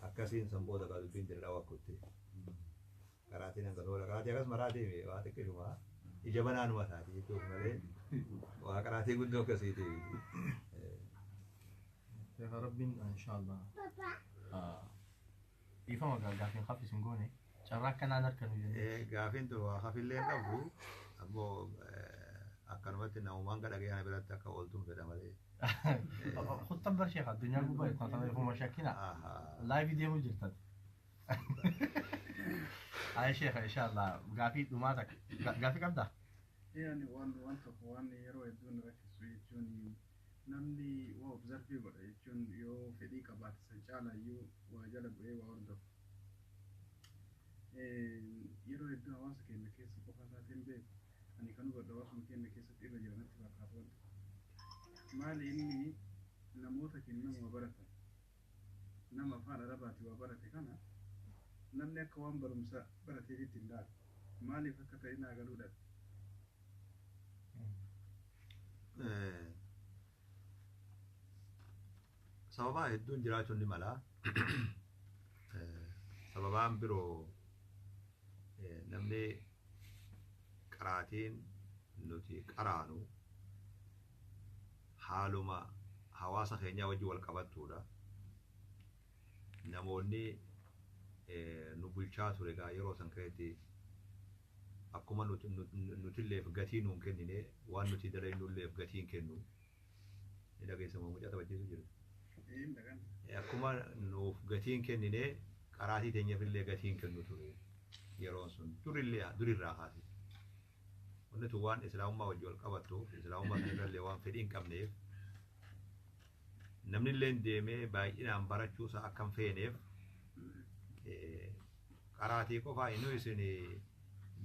akkasiin san booda gaa dubbiin dirra wakkutti karaatiin hanga tola karaatii akkas maraatii waa xiqqishuma ija banaanuma taati jechuuf malee waa karaatii guddoo akkasiiti. Sheekh Rabbiin inshallah dhiifama gaafiin hafi sin goone carraa akkanaan harka nu jennee. Gaafiin tun waa hafillee hin qabdu ammoo akkanumatti namumaan gadhagee ana biratti akka ooltuun fedha malee. Kuttan bar sheekh addunyaa gubbaa itti kan ifuma shakkina laayivii deemuu jirtan. Ayi sheekh inshallah gaafii dhumaa takka gaafii qabdaa? Yani waan tokko waan yeroo hedduu na rakkisu jechuun namni waa observii godha jechuun yoo fedhii qabaate san caalayyuu waa jala bu'ee waa hordofu. Yeroo hedduu hawaasa keenya keessa qofa isaatiin beeku ani kan hubadhu hawaasuma keenya keessatti irra jira natti fakkaata wanti kun. Maali inni namoota keenya nama baratan nama afaan arabaati waa barate kana namni akka waan barumsa barateetitti hin laalu maaliif akka ta'e naa galuu dhabe. Sababaa hedduun jiraachuun ni mala. Sababaan biroo namni qaraatiin nuti qaraanu haaluma hawaasa keenyaa wajjin wal qabattuudha. Namoonni nu bulchaa ture egaa yeroo san keessatti akkuma nutilleef gatii nuun kennine waan nuti dalagnulleef gatii hin kennu. Ni dhageessama mucaa taphachiisu jiru. Akkuma nuuf gatii hin kennine qaraatii teenyaafillee gatii hin kennu ture yeroon sun durillee durirraa kaase. Wanni tun waan islaamummaa wajjin wal qabattuuf islaamummaa sanirrallee waan fedhii hin qabneef namni illee deemee baay'inaan barachuusaa akka hin feeneef qaraatii qofaa inni isin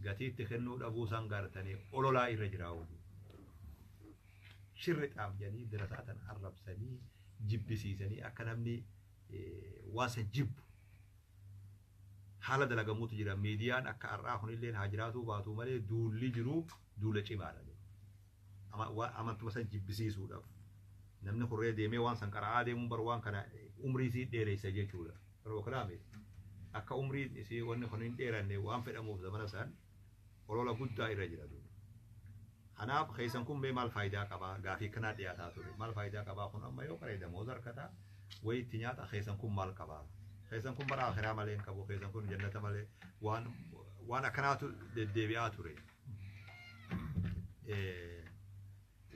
gatiitti kennuu dhabuu isaan gaartanii ololaa irra jira. Shirri xaaf jedhanii dirasaa tan arrabsanii jibbisiisanii akka namni waan san jibbu haala dalagamuutu jira. Miidiyaan akka har'aa kunillee haa jiraatuu baatu malee duulli jiru duula cimaadha. Amantuma san jibbisiisuudhaaf namni kurree deemee waan san qara'aa deemuun bar waan kana umrii isii dheeressa jechuudha. Yeroo kanaame akka umriin isii wanni kun hin dheeranne waan fedhamuuf zamana san olola guddaa irra jira duuba. Kanaaf keessan kun mee maal faayidaa qabaa gaafii kanaa dhiyaataa ture maal faayidaa qabaa kun amma yoo qaree damooza harkataa wayitti nyaata keessan kun maal qabaa keessan kun bara akhiraa malee hin qabu keessan kun jannata malee waan akkanaatu deddeebi'aa ture.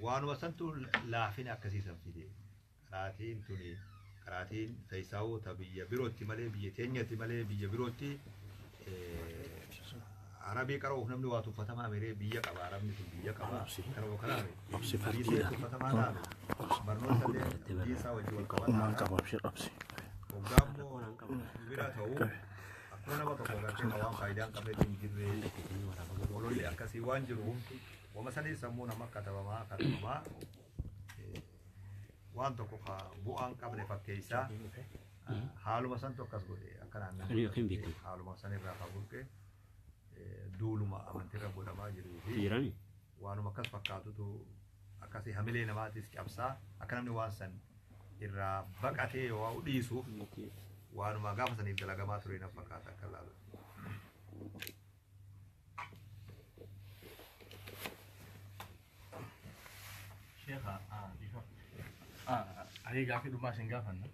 Waanuma santu laafina akkasiisan fide qaraatiin tuni qaraatiin keessaawuu ta biyya birootti malee biyya teenyatti malee biyya birootti arabii qara'uuf namni waa tuffatamaa miree biyya qaba arabni kun biyya qaba kanuma kanaame biyya tuffatamaa taame barnoota illee biyya isaa wajjin wal qabataa hoggaa immoo bira ta'uu Rakkoo nama tokko gartee ka waan faayidaa hin qabnetti hin jirre ololli akkasii waan jiru wama sanii sammuu nama katabamaa katabamaa waan tokko ka bu'aa hin qabne fakkeessaa haaluma santu akkas godhe akkanaan Ani yookiin beeku. Haaluma sanirraa ka burqe duuluma amantiirra godhamaa jiruu fi Jirani? Waanuma akkas fakkaatutu akkasii hamilee namaatis cabsaa akka namni waan san irraa baqatee yoo dhiisuuf waanuma gaafa saniif dalagamaa ture na fakkaata akka laalu. Sheekha, ani gaafii dhumaa isin gaafanna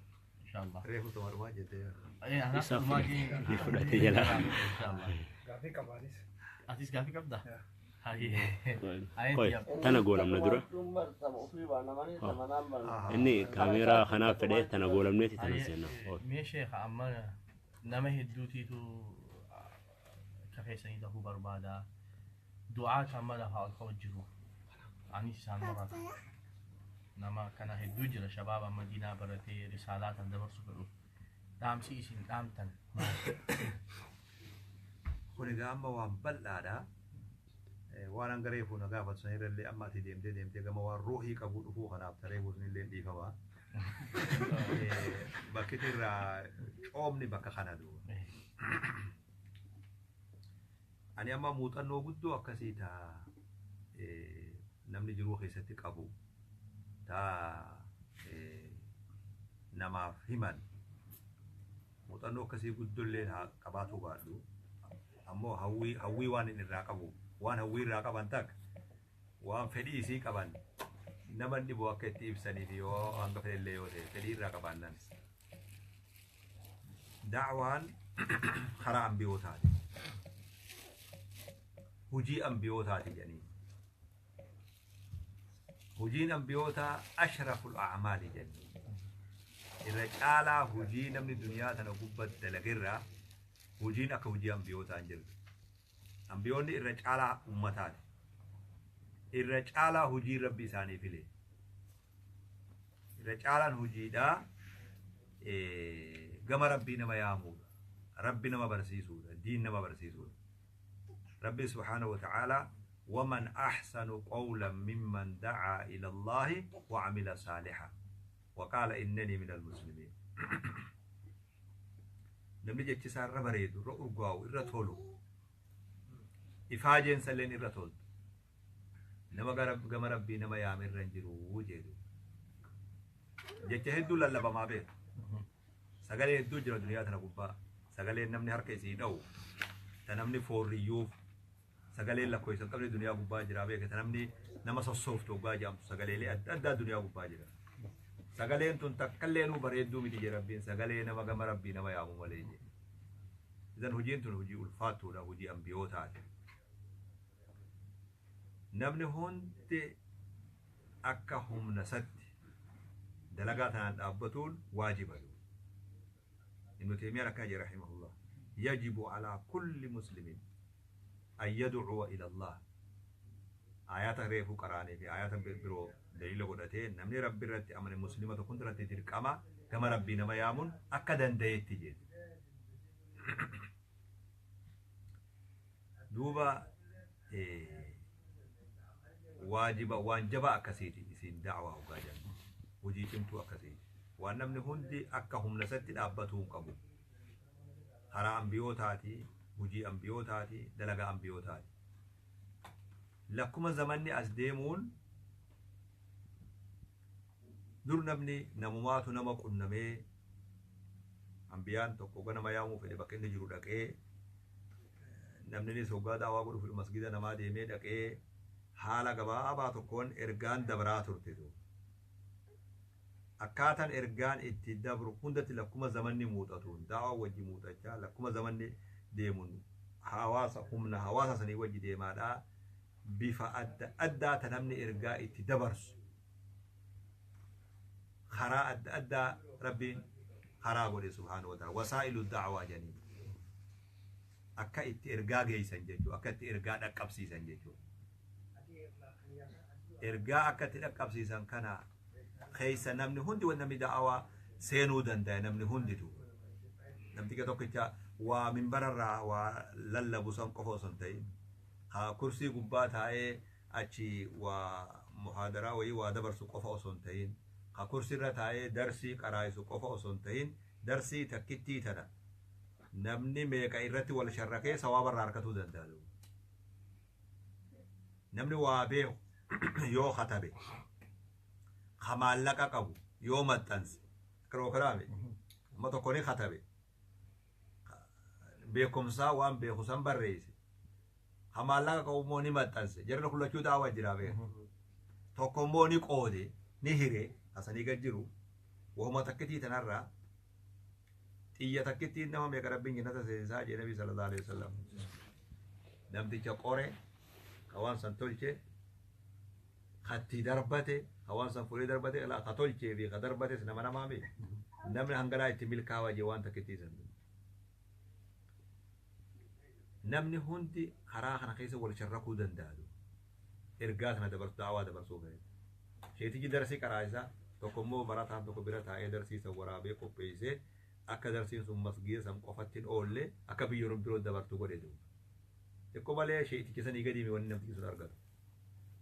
inshallah. Reefu tuma dhumaa jettee. Anaaf Isa dhumaa fudhate. Fudhate jala. Inshallah. Gaafii qabaanis. Atis gaafii qabdaa? Yaa. Hayyee. Qoy, tana goolamna dura. Ofii baanamanii tamanaan baana. Inni kaameeraa kanaaf fedhee tana goolamneeti tana seenna. Mee sheekha, amma nama hedduutiitu akka keessanii ta'uu barbaada. Du'aa kan amma lafaa ol ka'u jiru. Anis isaan marata. Nama kana hedduu jira, shabaaba madiinaa baratee risaalaa kan dabarsu fedhu. Dhaamsi isin dhaamtan maali? Kun egaa amma waan bal'aadha. Waan hanga reefu na gaafatu sanirrallee amma ati deemtee deemtee gama waan ruuhii qabu dhufuu kanaaf taree sanillee dhiifama. Bakki irraa coomni bakka kana duuba. Ani amma muuxannoo guddoo akkasii taa namni jiruu keessatti qabu taa namaaf himan muuxannoo akkasii guddollee haa qabaatuu baadhu, ammoo hawwii hawwii waan inni irraa qabu, waan hawwii irraa qaban takka waan fedhii isii qaban nama dhibu akka itti ibsaniif yoo hanga fedhellee yoo ta'e fedhii irraa qabaannan. Da'waan karaa ambiyootaati. Hujii ambiyootaati jedhanii. Hujiin ambiyootaa ashraful a'maali jedhanii. Irra caalaa hujii namni duniyaa tana gubbatti dalagerraa hujiin akka hujii ambiyootaa hin jirtu. Ambiyoonni irra caalaa ummataati. Irra caalaa hujii rabbi isaanii file. Irra caalaan hojiidhaa gama rabbii nama yaamuudha. Rabbi nama barsiisuudha. Diin nama barsiisuudha. Rabbi subhaanahu wa ta'aalaa ومن أحسن قولا ممن دعا إلى الله وعمل صالحا وقال إنني من المسلمين. Namni jechi isaa irra bareedu, irra urgaa'u, irra tolu, ifaajeen salleen irra toltu nama gama rabbii nama yaame irra hin jiru jedhu. Jecha hedduu lallabamaa beeku, sagalee hedduu jira duniyaa tana gubbaa, sagaleen namni harka isii dha'u, ta namni foorriyyuuf sagaleen lakkoofsa hin qabne duniyaa gubbaa jira beeka, ta namni nama sossooftu hoggaa jedhamtu, sagaleelee adda addaa duniyaa gubbaa jira. Sagaleen tun takkallee nuu bareedduu miti jedha rabbiin, sagalee nama gama rabbii nama yaamu malee jedhe. Idan hojiin tun hojii ulfaattuudha, hojii ambiyootaati. Namni hundi akka humna satti dalagaa tanaan dhaabbatuun waajiba. Ibnu Taymiyyaan akkana jedhe rahimahullah: يجب على كل مسلم أن يدعو إلى الله. Ayaata reefuu qaraanii fi ayaata biroo daliila godhatee namni rabbi irratti amane muslima tokko irratti dirqama gama rabbii nama yaamuun akka danda'etti jedhe. Duuba waajiba waan jabaa akkasiiti isiin da'waa hoggaa jennu, hojii cimtuu akkasiiti, waan namni hundi akka humna isatti dhaabbatuu hin qabu. Karaa ambiyootaati, hojii ambiyootaati, dalagaa ambiyootaati. Lakkuma zamanni as deemuun dur namni namumaatu nama qunnamee, ambiyaan tokko ganama yaamuu fedhe bakka inni jiru dhaqee, namninis hoggaa daawaa godhu fedhu masgida namaa deemee dhaqee haala gabaabaa tokkoon ergaan dabraa turte. Akkaataan ergaan itti dabru hundatti lakkuma zamanni muuxatuun daawaa wajji muuxachaa, lakkuma zamanni deemuun hawaasa humna hawaasa sanii wajji deemaadhaa bifa adda addaa ta namni ergaa itti dabarsu karaa adda addaa rabbiin karaa godhe subhaanahu wa ta'ala, wasaa'ilu da'waa jedhanii, akka itti ergaa geessan jechuu, akka itti ergaa dhaqqabsiisan jechuu. Ergaa akka itti dhaqqabsiisan kana keessa namni hundi, waan namni da'awaa seenuu danda'a, namni hunditu namni Namticha tokkicha waa minbararraa waa lallabu san qofa osoo hin ta'in, haa kursii gubbaa taa'ee achi waa muhaadaraa wayii waa dabarsu qofa osoo hin ta'in, haa kursiirra taa'ee darsii qaraa'isu qofa osoo hin ta'in, darsii takkittii tana namni meeqa irratti wal sharrakee sawaabarraa argatuu danda'a. Namni waa beeku yoo katabe, ka maallaqa qabu yoo maxxanse, akkana kalaame amma tokko ni katabe, beekumsaa waan beeku san barreesse, ka maallaqa qabu immoo ni maxxanse, jarri kun lachuu daawwaa jira beeku. Tokko immoo ni qoode, ni hire, asanii gad jiru wahuma takkitii tanarraa xiyya takkittiin nama meeqa Rabbiin jannata seensaa jee Nabi sallallahu alaihi wasallam. Namticha qore, ka waan san tolche, katti darbate, ka waan san fuudhee darbate, ka tolchee fi ka darbates nama namaa miti. Namni hanganaa itti milkaa'aa jee waan takkittii san. Namni hundi karaa kana keessa wal sharrakuu danda'a. Ergaa sana dabarsu, daawaa dabarsuu fe'e. Sheetichi darsii karaa isaa tokko immoo barataan tokko bira taa'ee darsii san waraabee qopheessee akka darsiin sun masgiida san qofatti hin oolle akka biyya biroo dabartu godhe duuba. Xiqqoo malee sheeticha sanii gadi wanni namtichi sun argatu.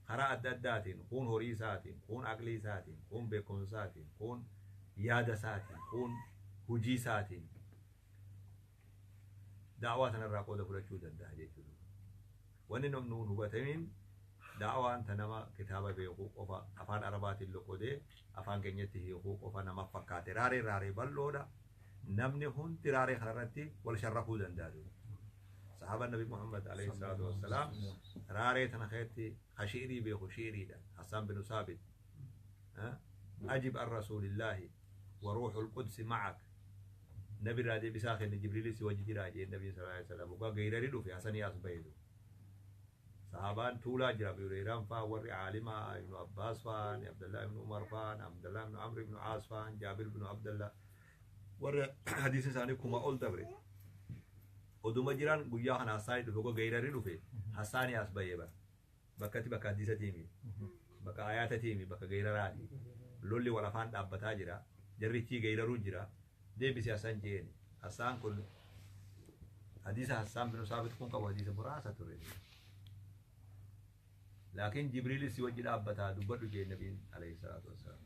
Karaa adda addaatiin, kun horii isaatiin, kun aqlii isaatiin, kun beekumsa isaatiin, kun yaada isaatiin, kun hojii isaatiin daawaa sanarraa qooda fudhachuu danda'a jechuudha. Wanni namni nun hubatamiin daawaan ta nama kitaaba beekuu qofa, afaan Arabaatiin loqodee afaan keenyatti hiikuu qofa nama fakkaate. Raaree raaree bal'oodha. Namni hundi raaree kanarratti wal sharrafuu danda'a. Sahaaba Nabi Muhammad alayhi salaatu wassalaam raaree tana keessatti ka shi'irii beeku shi'iriidha. Hassaan bin Saabit. Ajib an rasuulillaahi wa ruuxul qudsi ma'ak. Nabi irraa deebisaa kenne, Jibriilis si wajji jira jeen Nabi sallallahu alaihi wasallam. Dhugaa geerari dhufe Hasanii as baheetu. Sahabaan tuulaa jira, Abu Hurayraan faa, warri caalimaa Ibnu Abbaas faan, Abdallah ibnu Umar faan, Abdallah ibnu Amr ibnu Aas faan, Jaabir ibnu Abdallah, warra hadiisni isaanii kuma ol dabre. Oduma jiran guyyaa kana Hassaanii dhufe, goga geerari dhufe Hassaanii as bahee bara. Bakkatti bakka hadiisa tiimi, bakka ayaata tiimi, bakka geeraraati. Lolli wal afaan dhaabbataa jira. Jarrichii geeraruu jira. Deebisi Hassaan jeeni. Hassaan kun hadiisa Hassaan bin Saabit kun qabu hadiisa muraasa ture. Laakiin Jibriilis si wajji dhaabbataa dubbadhu jee Nabiin alayhi salaatu wassalaam.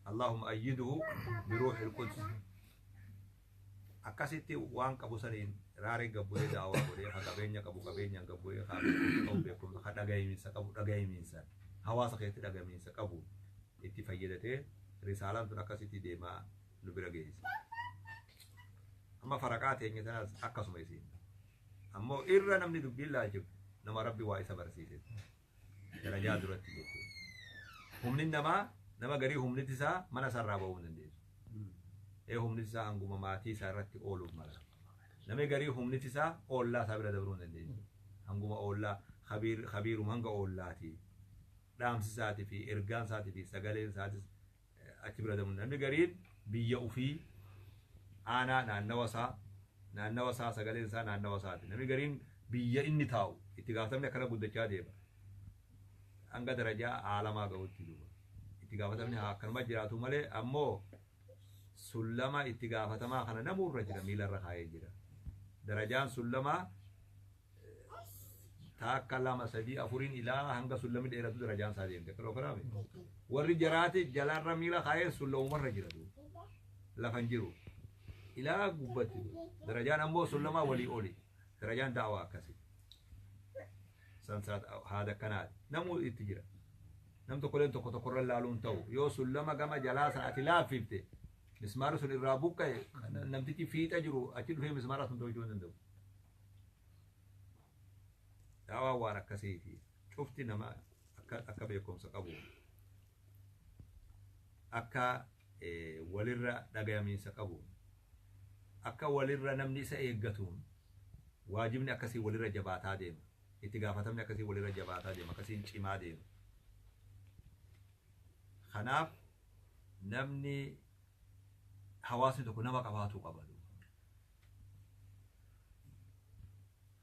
Allahumma ayyiduhu biruuhil quds. Akkasitti waan qabu saniin raaree gabbu'ee daawaa godhee, ka qabeenya qabu qabeenyaan gabbu'ee, ka beekumsa qabu beekumsa, ka dhagahimiinsa qabu dhagahimiinsa, hawaasa keessatti dhagahimiinsa qabu itti fayyadatee risaalaan tun akkasitti deemaa nu bira geesse. Amma faraqaa teenya tanaas akkasuma isiin. Ammoo irra namni dubbiin laalchifu nama Rabbi waa isa barsiise. Darajaa duratti jechuudha. Humni namaa nama garii humniti isaa mana isaarraa bahuu hin dandeessu. Humni isaa hanguma maatii isaa irratti ooluuf mala. Namni garii humniti isaa oollaa isaa bira dabruu hin dandeessu. Hanguma oollaa khabiiruma hanga oollaati. Dhaamsi isaatii fi ergaan isaatii fi sagaleen isaatis achi bira dabruu. Namni gariin biyya ofii aanaa naannawa isaa sagaleen isaa naannawa isaati. Namni gariin biyya inni taa'u itti gaafatamni akkana guddachaa deema. Hanga darajaa aalamaa gahutti duuba. Itti gaafatamni haa akkanuma jiraatu malee ammoo sullama itti gaafatamaa kana namuurra jira, miilarra kaa'ee jira. Darajaan sullamaa takka, lama, sadii, afuriin ilaa hanga sullamni dheeratu darajaan isaa deemte. Akka dhokaraame. Warri jaraati jalarra miila kaa'ee sullamumarra jira duuba. Lafa hin jiru. Ilaa gubbatti. Darajaan ammoo sullamaa walii oli. Darajaan daawaa akkasi. Sansaat haada akkanaati. Namuu itti jira. Nam tokkolleen tokko tokkorra laaluun ta'u. Yoo sullama gama jalaa sana ati laaffifte, mismaarri sun irraa buqqa'e, namtichi fiixa jiru achi dhufee mismaara sun tolchuu hin danda'u. Daawaan waan akkasiiti. Cufti nama akka beekumsa qabu, akka walirra dhagayamiinsa qabu, akka walirra namni isa eeggatuun waajibni akkasii walirra jabaataa deema. Itti gaafatamni akkasii walirra jabaataa deema, akkasiin cimaa deema. Kanaaf namni hawaasni tokko nama qabaatuu qaba.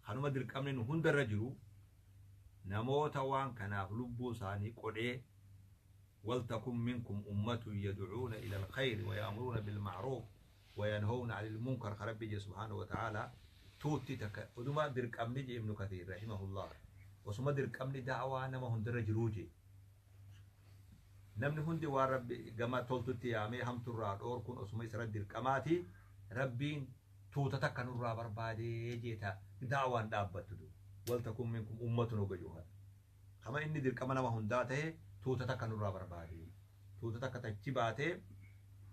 Kanuma dirqamni nu hundarra jiru namoota waan kanaaf lubbuu isaanii qodhee waltakun minkum ummatun yad'uuna ila alkhayri wa ya'muruuna bilma'ruuf وينهون عن المنكر خرب سبحانه وتعالى توتي تك ودما درقمني جي ابن كثير رحمه الله وسما درقمني دعوة نما هندر جروجي نمني هندي ورب جما تولتي يامي هم ترى دور كون اسما يسر درقماتي ربين توتا تك نورا بربادي جيتا دعوة دابتدو ولتكن منكم أمة وجوها كما إني درقمنا نما هنداته توتا تك نورا بربادي توتا تك تجباته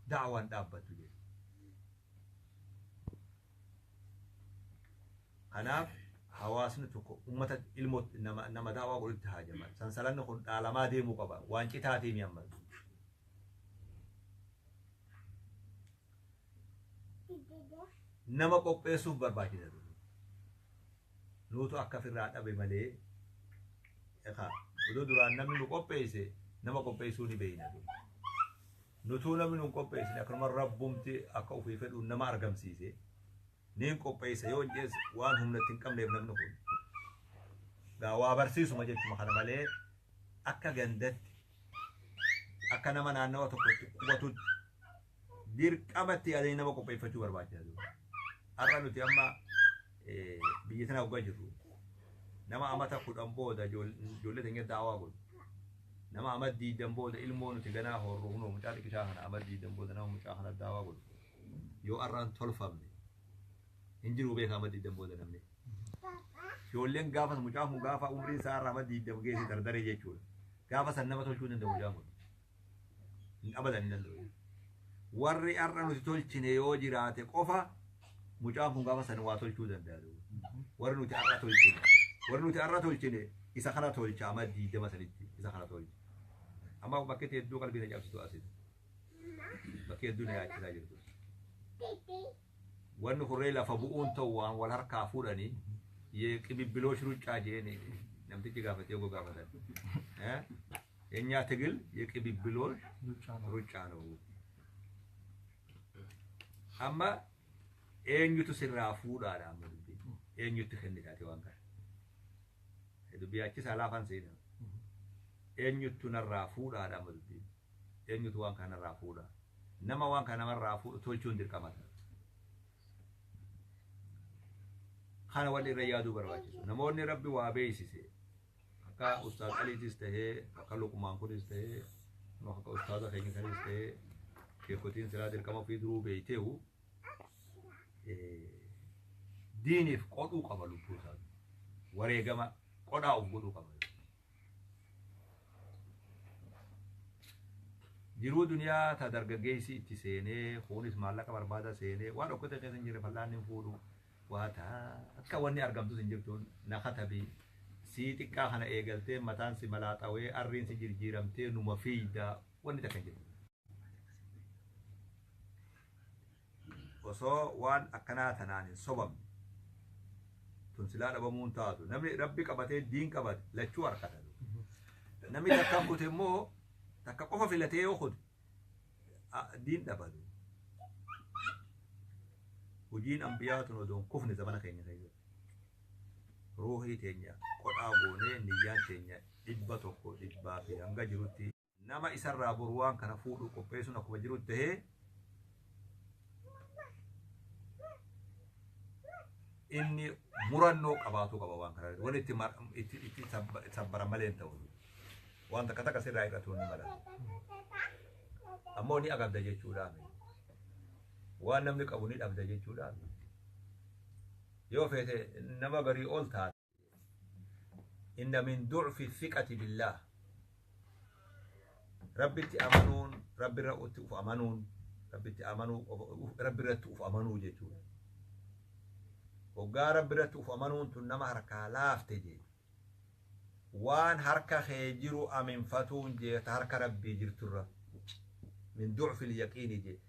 دعوة دابتدو Kanaaf hawaasni tokko uummata ilmoo nama daawaa godhutti haajama. Sansalanni kun dhaalamaa deemuu qaba. Waan citaatii mi amma. Nama qopheessuuf barbaachisa. Nuutu akka ofirraa dhabe malee odoo duraan namni nu qopheesse nama qopheessuu ni beekna. Nutuu namni nu qopheessine akkanuma rabbumti akka ofii fedhuun nama argamsiise. Niin qopheessa yoo jees waan humna ittiin qabneef namni kun waa barsiisuma jechuma kana malee akka gandatti akka nama naannawa tokkotti qubatutti dirqamatti yaadanii nama qopheeffachuu barbaachisa. Har'a nuti amma biyya tana hoggaa jirru nama amata 10 booda ijoollee teenya daawaa godhu nama amata 20 booda ilmoo nuti ganaa horru hunoo mucaa xiqqishaa kana amata 20 booda nama mucaa kana daawaa godhu yoo har'aan tolfamne hinjiru beekaa amma 20 booda namni. Ijoolleen gaafas mucaan kun gaafa umriin isaa irraa amma 20 geesse dardaree jechuudha. Gaafa san nama tolchuu danda'u mucaan kun. Hin abadan hin danda'u. Warri har'a nuti tolchine yoo jiraate qofa mucaan kun gaafa san waa tolchuu danda'a. Warri nuti har'a tolchine. Warri nuti har'a tolchine isa kana tolcha amma 20 sanitti isa kana tolcha. Amma bakkeetti hedduu qalbii na cabsitu asitti. Bakkee hedduu na yaachisaa jirtu. Wanni hurree lafa bu'uun ta'u waan wal harkaa fuudhanii የቅብብሎሽ ሩጫ ጄኔ namtichi gaafatee yoo gaafatan የኛ ትግል የቅብብሎሽ ሩጫ ነው። Amma eenyutu sirraa fuudhaadha amma dubbii eenyutti kennitaate waan kana dubbii achis alaafaan seenaa eenyutu narraa fuudhaadha amma dubbii eenyutu waan kana narraa fuudha nama waan kana namarraa fuudhu tolchuun dirqamata. Kana wal irra yaaduu barbaachisu. Namoonni rabbi waa beeksise akka Ustaaz Aliitis tahee akka Luqmaan kunis tahee akka Ustaaza keenya kanis tahee sheekotiin silaa dirqama ofii duruu beeyteehu diiniif qodhuu qaba lubbuu isaa wareegama qodhaa of godhuu qaba. Jiruu duniyaa ta dargaggeessi itti seenee kunis maallaqa barbaada seenee waan okkotee keessa hin jirre fallaan hin fuudhu. Waata akka wanni argamtus hin jirtu na katabi sii xiqqaa kana eegaltee mataan si malaaxawee arriin si jirjiiramtee numa fiida wanni takka hin jirtu. Osoo waan akkanaa tanaan hin sobamne tun silaa dhabamuun taatu namni rabbi qabatee diin qabate lachuu harkata. Namni takka kute immoo takka qofa filatee yoo kute diin dhabatu. Hojiin ambiyaa tun odoon kufne zamana keenya keessatti ruuhii teenya qodhaa goonee niyyaan teenya 100 100 fi hanga jirutti nama isarraa boru waan kana fuudhu qopheessuun akkuma jirutti tahee inni murannoo qabaatu qaba waan kana wanni itti sabbara malee hin ta'u waan takka takka sirraa hir'atu ni mala ammoo ni agabda jechuudhaa. Waan namni qabu ni dhabda jechuudha. Yoo feete nama garii ol taate inna min du'fi thiqati billah rabbitti amanuun rabbirratti uf amanuun rabbitti amanuu rabbirratti uf amanuu jechuudha. Hoggaa rabbirratti uf amanuun tun nama harkaa laafte jee waan harka kee jiru aminfatuun jee ta harka rabbii jirturra min du'fi lyaqiini jee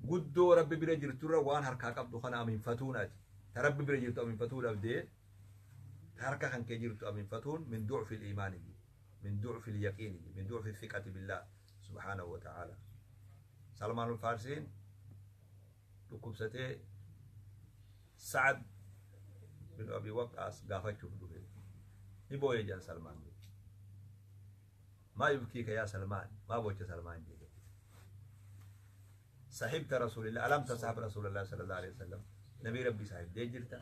guddoo rabbi bira jirturra waan harkaa qabdu kana aminfatuun ati ta rabbi bira jirtu aminfatuu dhabdee ta harka kan kee jirtu aminfatuun min du'fi liimaani min du'fi lyaqiini min du'fi thiqati billah subhaanahu wa ta'aala. Salmaan Faarsiin dhukkubsatee Sa'ad bin Abi Waqqaas gaafachuuf dhufe. Ni booye jedhan Salmaan. Maa yubkiika yaa Salmaan? Maa boocha Salmaan jedhe. Sahibta Rasuulillah alam tasahab Rasuulillah sallallahu alaihi wasallam. Nabii Rabbii sahibdee jirta.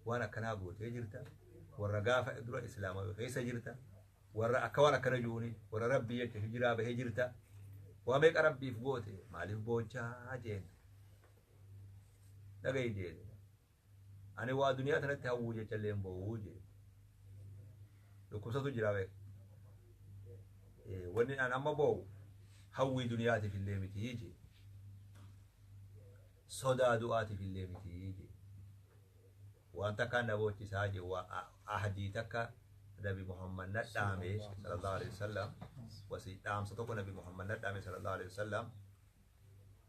Waan akkanaa gootee jirta. Warra gaafa dura Islaamaa keessa jirta. Warra akka waan akkana jiruuni warra Rabbii jecha hijiraa bahee jirta. Waa meeqa Rabbiif goote maaliif boochaa jeen. Dhagahi jeen. Ani waa duniyaa tanatti hawwuu jecha illee hin boo'uu jeen. Dhukkubsatu jira beeka. Wanni an amma boo'u hawwii duniyaatiif illee miti jee. Sodaa du'aatiif illee miti jee. Waan takkaan na boochisaa jee waa ahdii takka Nabi Muhammad na dhaame sallallahu alaihi wasallam wasii dhaamsa tokko Nabi Muhammad na dhaame sallallahu alaihi wasallam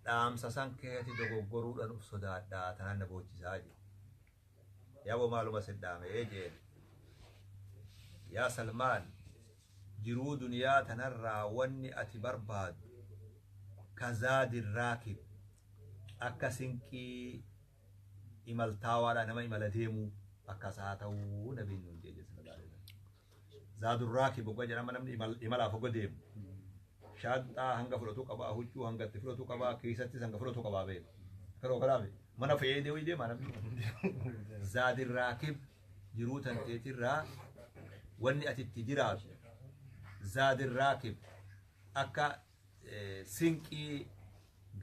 dhaamsa san keeti dogoggoruudhaan uf sodaadhaa tanaan na boochisaa jee. Yaaboo maaluma sin dhaame jeen. Yaa Salmaan jiruu duniyaa tanarraa wanni ati barbaadu kazaadi raakib akka sinqii imaltaawaadha nama imala deemuu akkas haa ta'uu nabiin nuun jee sallallahu alaihi wasallam. Zaadun raakib hogga jedhama namni imalaaf hogga deemu. Shaanxaa hanga fudhatu qabaa, huccuu hanga itti fudhatu qabaa, keessattis hanga fudhatu qabaa beeku. Karoo kanaaf mana fe'ee deemuu deema namni. Zaadin raakib jiruu tanteetirraa wanni ati itti jiraatu zaadin raakib akka sinqii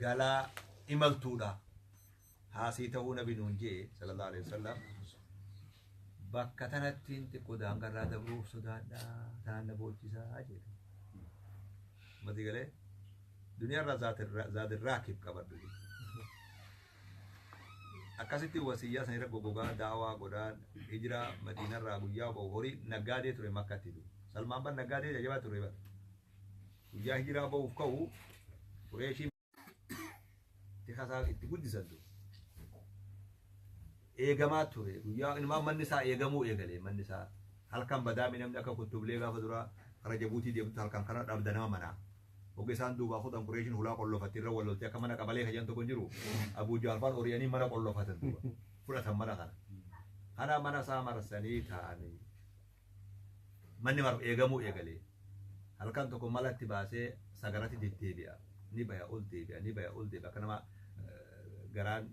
galaa imaltuudha. Haasii ta'uu nabi nuun jee sallallahu alaihi wasallam. Bakka tanatti xiqqoo daangarraa dabruuf sodaadhaa tanaan na boochisaa jedhe. Mati galee duniyaarraa zaadin raakib qabadhu. Akkasitti wasiyyaa sanirra gogogaa daawaa godhaan hijiraa Madiinarraa guyyaa ba'u horii naggaadee ture Makkatti ture. Salmaan ban naggaadee jajjabaa ture bara. Guyyaa hijiraa ba'uuf ka'u Qureeshii tikasaa itti guddisan ture. Eegamaa ture guyyaa ilmaan manni isaa eegamuu eegale manni isaa halkan badaami namni akka kuttublee gaafa duraa kara Jabuutii deemtu halkan kana dhabda nama manaa. Hogga isaan duubaa fuudhan Qureeshiin hulaa qollofatti irra wal loltee akka mana qabalee kajan tokko hin jiru. Abuu Jaalfaan ori'anii mana qollofatan duuba fudhatan mana kana. Kana mana isaa marsanii taa'anii manni eegamuu eegale. Halkan tokko malatti baasee sagaratti deddeebi'a. Ni baya ol deebi'a, ni baya ol deebi'a. Akka nama garaan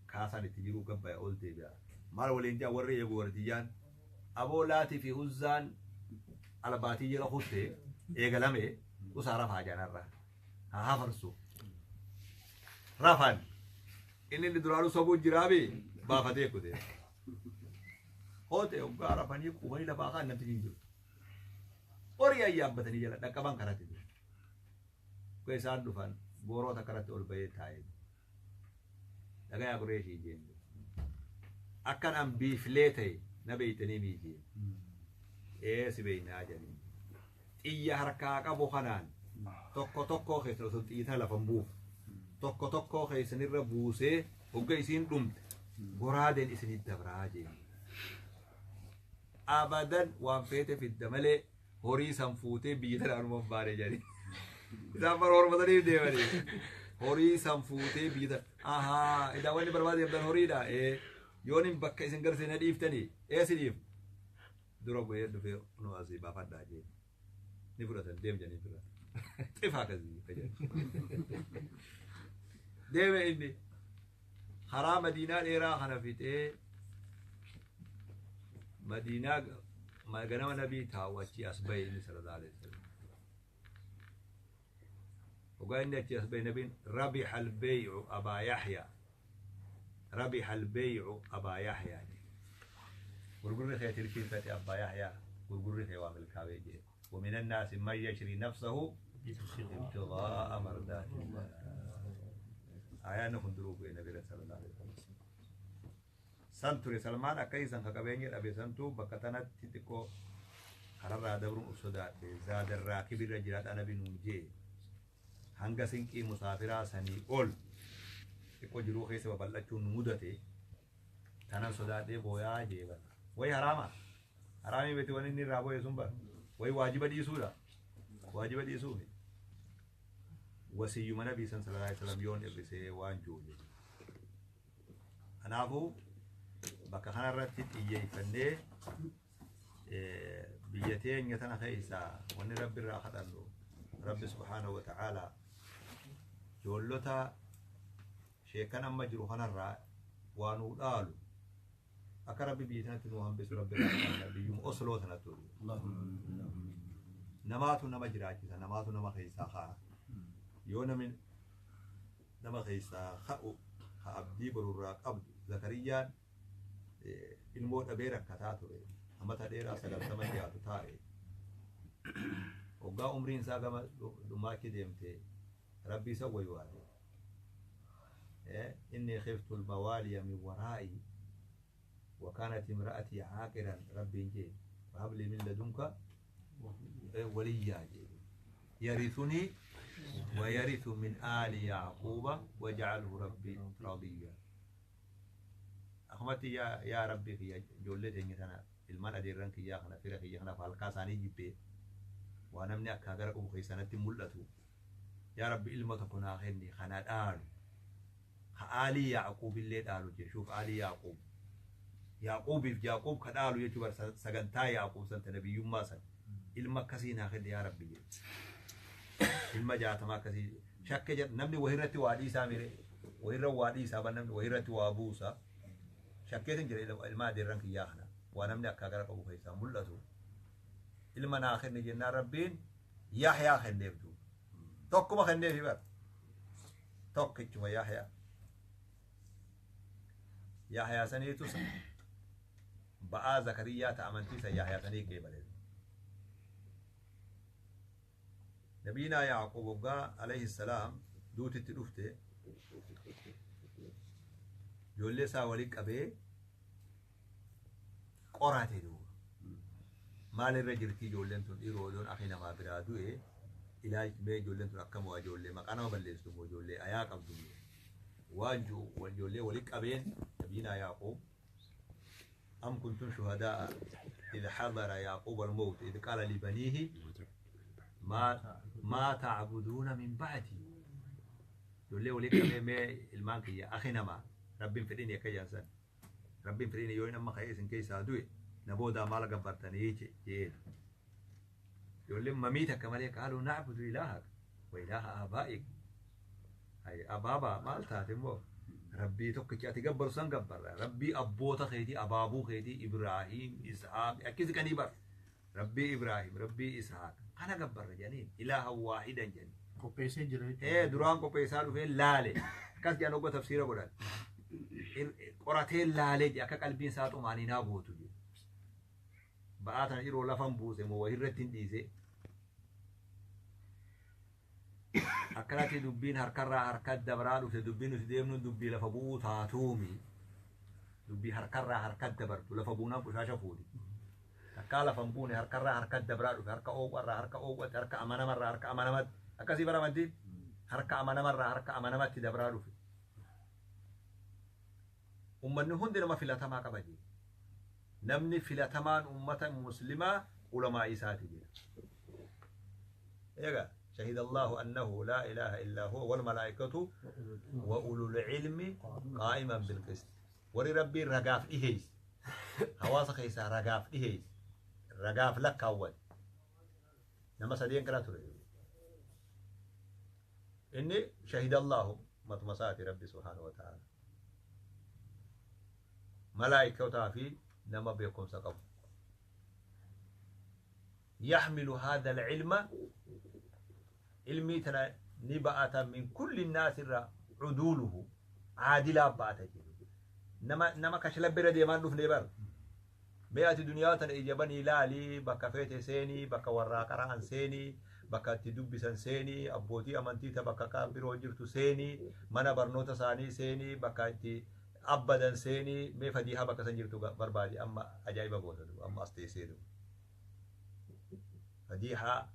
kaasaan itti jiru gabbaya ol deebi'a. Maal waliin jaa warri eegu wardiyyaan aboo laatii fi uzzaan albaatii jala kutte eegalame usaa rafaa jaanarra haa hafarsu. Rafan inni inni duraanuu sobuu jiraabi baafatee kute. Hoote hoggaa rafanii quufanii lafaa kaan namti hin jiru. Horii ayyaabbatanii jala dhaqqaban karatti jiru. Akka isaan dhufan gooroota karatti ol bahee taa'ee. Dhagayaa Qureeshii jeen. Akkan an biiflee ta'e na beeytanii miijeen. Ee si beeynaa jedhanii. Xiyya harkaa qabu kanaan tokko tokkoo keessan osoo xiyyi tana lafa hin buufu. Tokko tokkoo keessanirra buusee hogga isiin dhumte goraadeen isinit dabraa jeen. Abadan waan feete fidda malee horii san fuutee biyya tana anuma hin baane jedhanii. Isaan bara hormataniif deemanii. Horii san fuutee biyya tana. Ahaa idaa wanni barbaade deemtan horiidha. Ee yoon hin bakka isin garsee na dhiiftanii ee si dhiif. Dura bu'ee dhufee nu asii baafadhaa jeen. Ni fudhatan deem jedhanii fudhatan. Xifaa akkasii fayyadu. Deeme inni karaa Madiinaa dheeraa kana fixee Madiinaa ganama nabii taa'u achii as bahe inni sallallahu alaihi wasallam. Hoggaa inni achii as bahe nabiin rabiha al-bay'u Abaa Yahya. Rabiha al-bay'u Abaa Yahya. Gurgurri kee tirkiifate Abbaa Yahya. Gurgurri kee waa milkaa'ee jee. ومن الناس من يشري نفسه ابتغاء مرضات الله. آيان خندرو بين النبي صلى الله عليه وسلم. San ture Salmaan akka isan ka qabeenya dhabe santu bakka tanatti xiqqoo kararraa dabruun of sodaadhe zaadarraa kibirra jiraadha nabi nuun jee hanga sinqii musaafiraa sanii ol xiqqoo jiruu keessa babal'achuun nu mudate tanan sodaadhee booyaa jee bara. Wayi haraama haraamii miti wanni inni irraa booye sun bara wayi waajiba dhiisuudha waajiba dhiisuufi wasiyyuma nabii san sallallahu alaihi wasallam yoon hir'isee waan jiru jechuudha. Kanaafuu bakka kanarratti xiyyeeffannee biyya teenya tana keessaa wanni rabbi irraa kadhannu rabbi subhaanahu wa ta'aalaa ijoollota Sheekan amma jiru kanarraa waa nuu dhaalu akka rabbi biyya sanatti nuu hambisu rabbi irraa biyyuma Osloo sanatti namaatu nama jiraachisa, namaatu nama keessaa ka'a. Yoo namni nama keessaa ka'u ka abdii borurraa qabdu. Zakariyyaan ilmoo dhabee rakkataa ture, amata dheeraa 90 dhiyaatu taa'e. Hoggaa umriin isaa gama dhumaachi deemte rabbi isa waywaate, inni khiftu almawaaliya min waraa'i wa kaanat imra'atii caaqiran, rabbiin jee, fahab lii min ladunka waliyyaa jee, yarithunii ويرث من آل يعقوب واجعله ربي رضيا. أخمتي يا ربي كيا جولة تيجي سنة ilmaan adeerran kiyyaa kana fira kiyya kana halkaa isaanii jibbee waa namni akka gara qabu keessanatti mul'atu, yaa rabbi ilma tokko naa kenni kana dhaalu, ka aalii Yaaquub illee dhaalu jechuuf, aalii Yaaquub, Yaaquubiif Yaaquub ka dhaalu jechuu bar, sagantaa Yaaquub san ta nabiyyummaa san ilma akkasii naa kenni yaa rabbi jedhe. Ilma 60 akkasii shakke jedha. Namni wahirratti waa dhiisaa mire, wahirra waa dhiisaa ban, namni wahirratti waa buusa. Shakkeetin jira ilma adeerran kiyyaa kana waa namni akka gara qabu keessaa mul'atu ilma naa kenne jennaan rabbiin Yahyaa kenneef. Duuba tokkuma kenneefi bar, tokkichuma Yahyaa. Yahyaa saniitu ba'aa Zakariyyaa ta amantii san Yahyaa sanii qeebale. Nabiinaa Yaaqoob waggaa alayhi salaam duutitti dhufte ijoollee isaa waliin qabee qorate. Duuba maalirra jirti ijoolleen tun? Dhiiroo odoon akhi namaa biraa du'e ilaalchi mee ijoolleen tun akkam waa ijoollee maqaa nama balleessitu moo ijoollee ayaa qabdu moo waan jiru ijoollee waliin qabeen nabiinaa Yaaqoob. أم كنتم شهداء إذ حضر يعقوب الموت إذ قال لبنيه ما تعبدون من بعدي. Ijoollee waliin qabee mee ilmaan kiyya, akhi namaa rabbiin fedhiin akka jaansan rabbiin fedhiin yoo inni amma ka'ee isin keessaa du'e na boodaa maal gabbartanii jeen. Ijoolleen mamii takka malee قالوا نعبد إلهك وإله آبائك. Abaabaa maal taate immoo rabbii tokkicha ati gabbaru san gabbarra, rabbii abboota keetii, abaabuu keetii, Ibraahim, Ishaaq akkisi qanii bar, rabbii Ibraahim, rabbii Ishaaq kana gabbarra jedhaniin, إلها واحدا jedhaniin. Qopheessee jira jechuudha. Ee, duraan qopheessaa dhufee laale akkas jedhan. Ogga tafsiira godhan qoratee laalee jedhe, akka qalbiin isaa xumaaninaa gootu jedhe. Ba'aa tana yeroo lafan buuse moo wahirratti hin dhiise akkanatti dubbiin harkarraa harka dabraa dhufte. Dubbiin nuti deemnu dubbii lafa bu'uu taatuumi, dubbii harkarraa harka dabartu. Lafa buunaan qushaasha fuudhi, takkaa lafa hin buune harkarraa harka dabraa dhufe, harka oowwarraa harka oowwatti, harka amanamarraa harka amanamatti, akkasii bara amantiin harka amanamarraa harka amanamatti dabraa dhufe. Ummanni hundi nama filatamaa qaba jee. Namni filatamaan ummata muslimaa ulamaa isaati jedha. Egaa شهد الله أنه لا إله إلا هو والملائكة وأولو العلم قائما بالقسط. Warri rabbiin ragaaf dhiheeyse hawaasa keessaa ragaaf dhiheeyse, ragaaf lakkaawwate nama sadeen kana ture. Inni شهد الله matuma isaati rabbi سبحانه وتعالى, malaayikotaa fi nama beekumsa qabu. يحمل هذا العلم ilmii tana ni ba'ata, من كل الناس irra عدوله caadilaa ba'ata jedhu. Nama kashlabbira deemaan dhufne bar. Mee ati duniyaa tana ija banii ilaalii, bakka feete seenii, bakka warraa qara'an seenii, bakka itti dubbisan seenii, abbootii amantii ta bakka kaan biroo jirtu seenii, mana barnoota isaanii seenii, bakka itti abbadan seenii, mee fadiihaa bakka san jirtu barbaadi. Amma ajaa'iba goota du amma as teessee du fadiihaa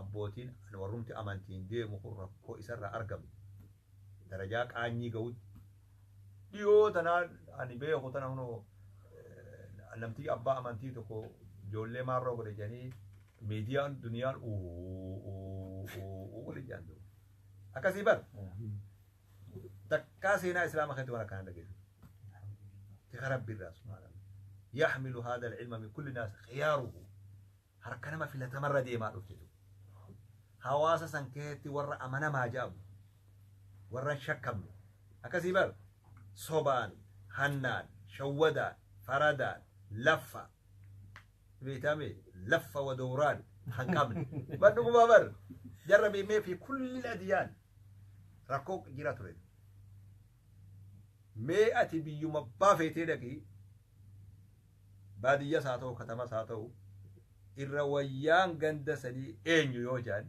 abbootiin warrumti amantiin deemu kun rakkoo isarraa argamu darajaa qaanyii ga'utti dhiyoo tanaan ani beeku tana hunoo namtii abbaa amantii tokko ijoollee maarroo godhe jedhanii miidiyaan duniyaan waliin jedhan duuba. Akkasii bar takkaa seenaa islaama keessatti waan akkana dhageessu. Tika rabbiirraa سبحانه يحمل هذا العلم من كل الناس خياره harka nama filatamarra deemaa dhufte. Hawaasa san keessatti warra amanamaa jedhamu, warra hin shakkamne. Akkasii bar sobaan, hannaan, shawwadaan, faradaan, laffa beetame laffa wadawraan han qabne bar dhugumaa bar jarra beemee fi kulli adiyaan rakkoo jira ture. Mee ati biyyuma baafeetee dhaqii baadiyyas haa ta'u katamas haa ta'u irra wayyaan ganda sadii eenyu yoo jedhan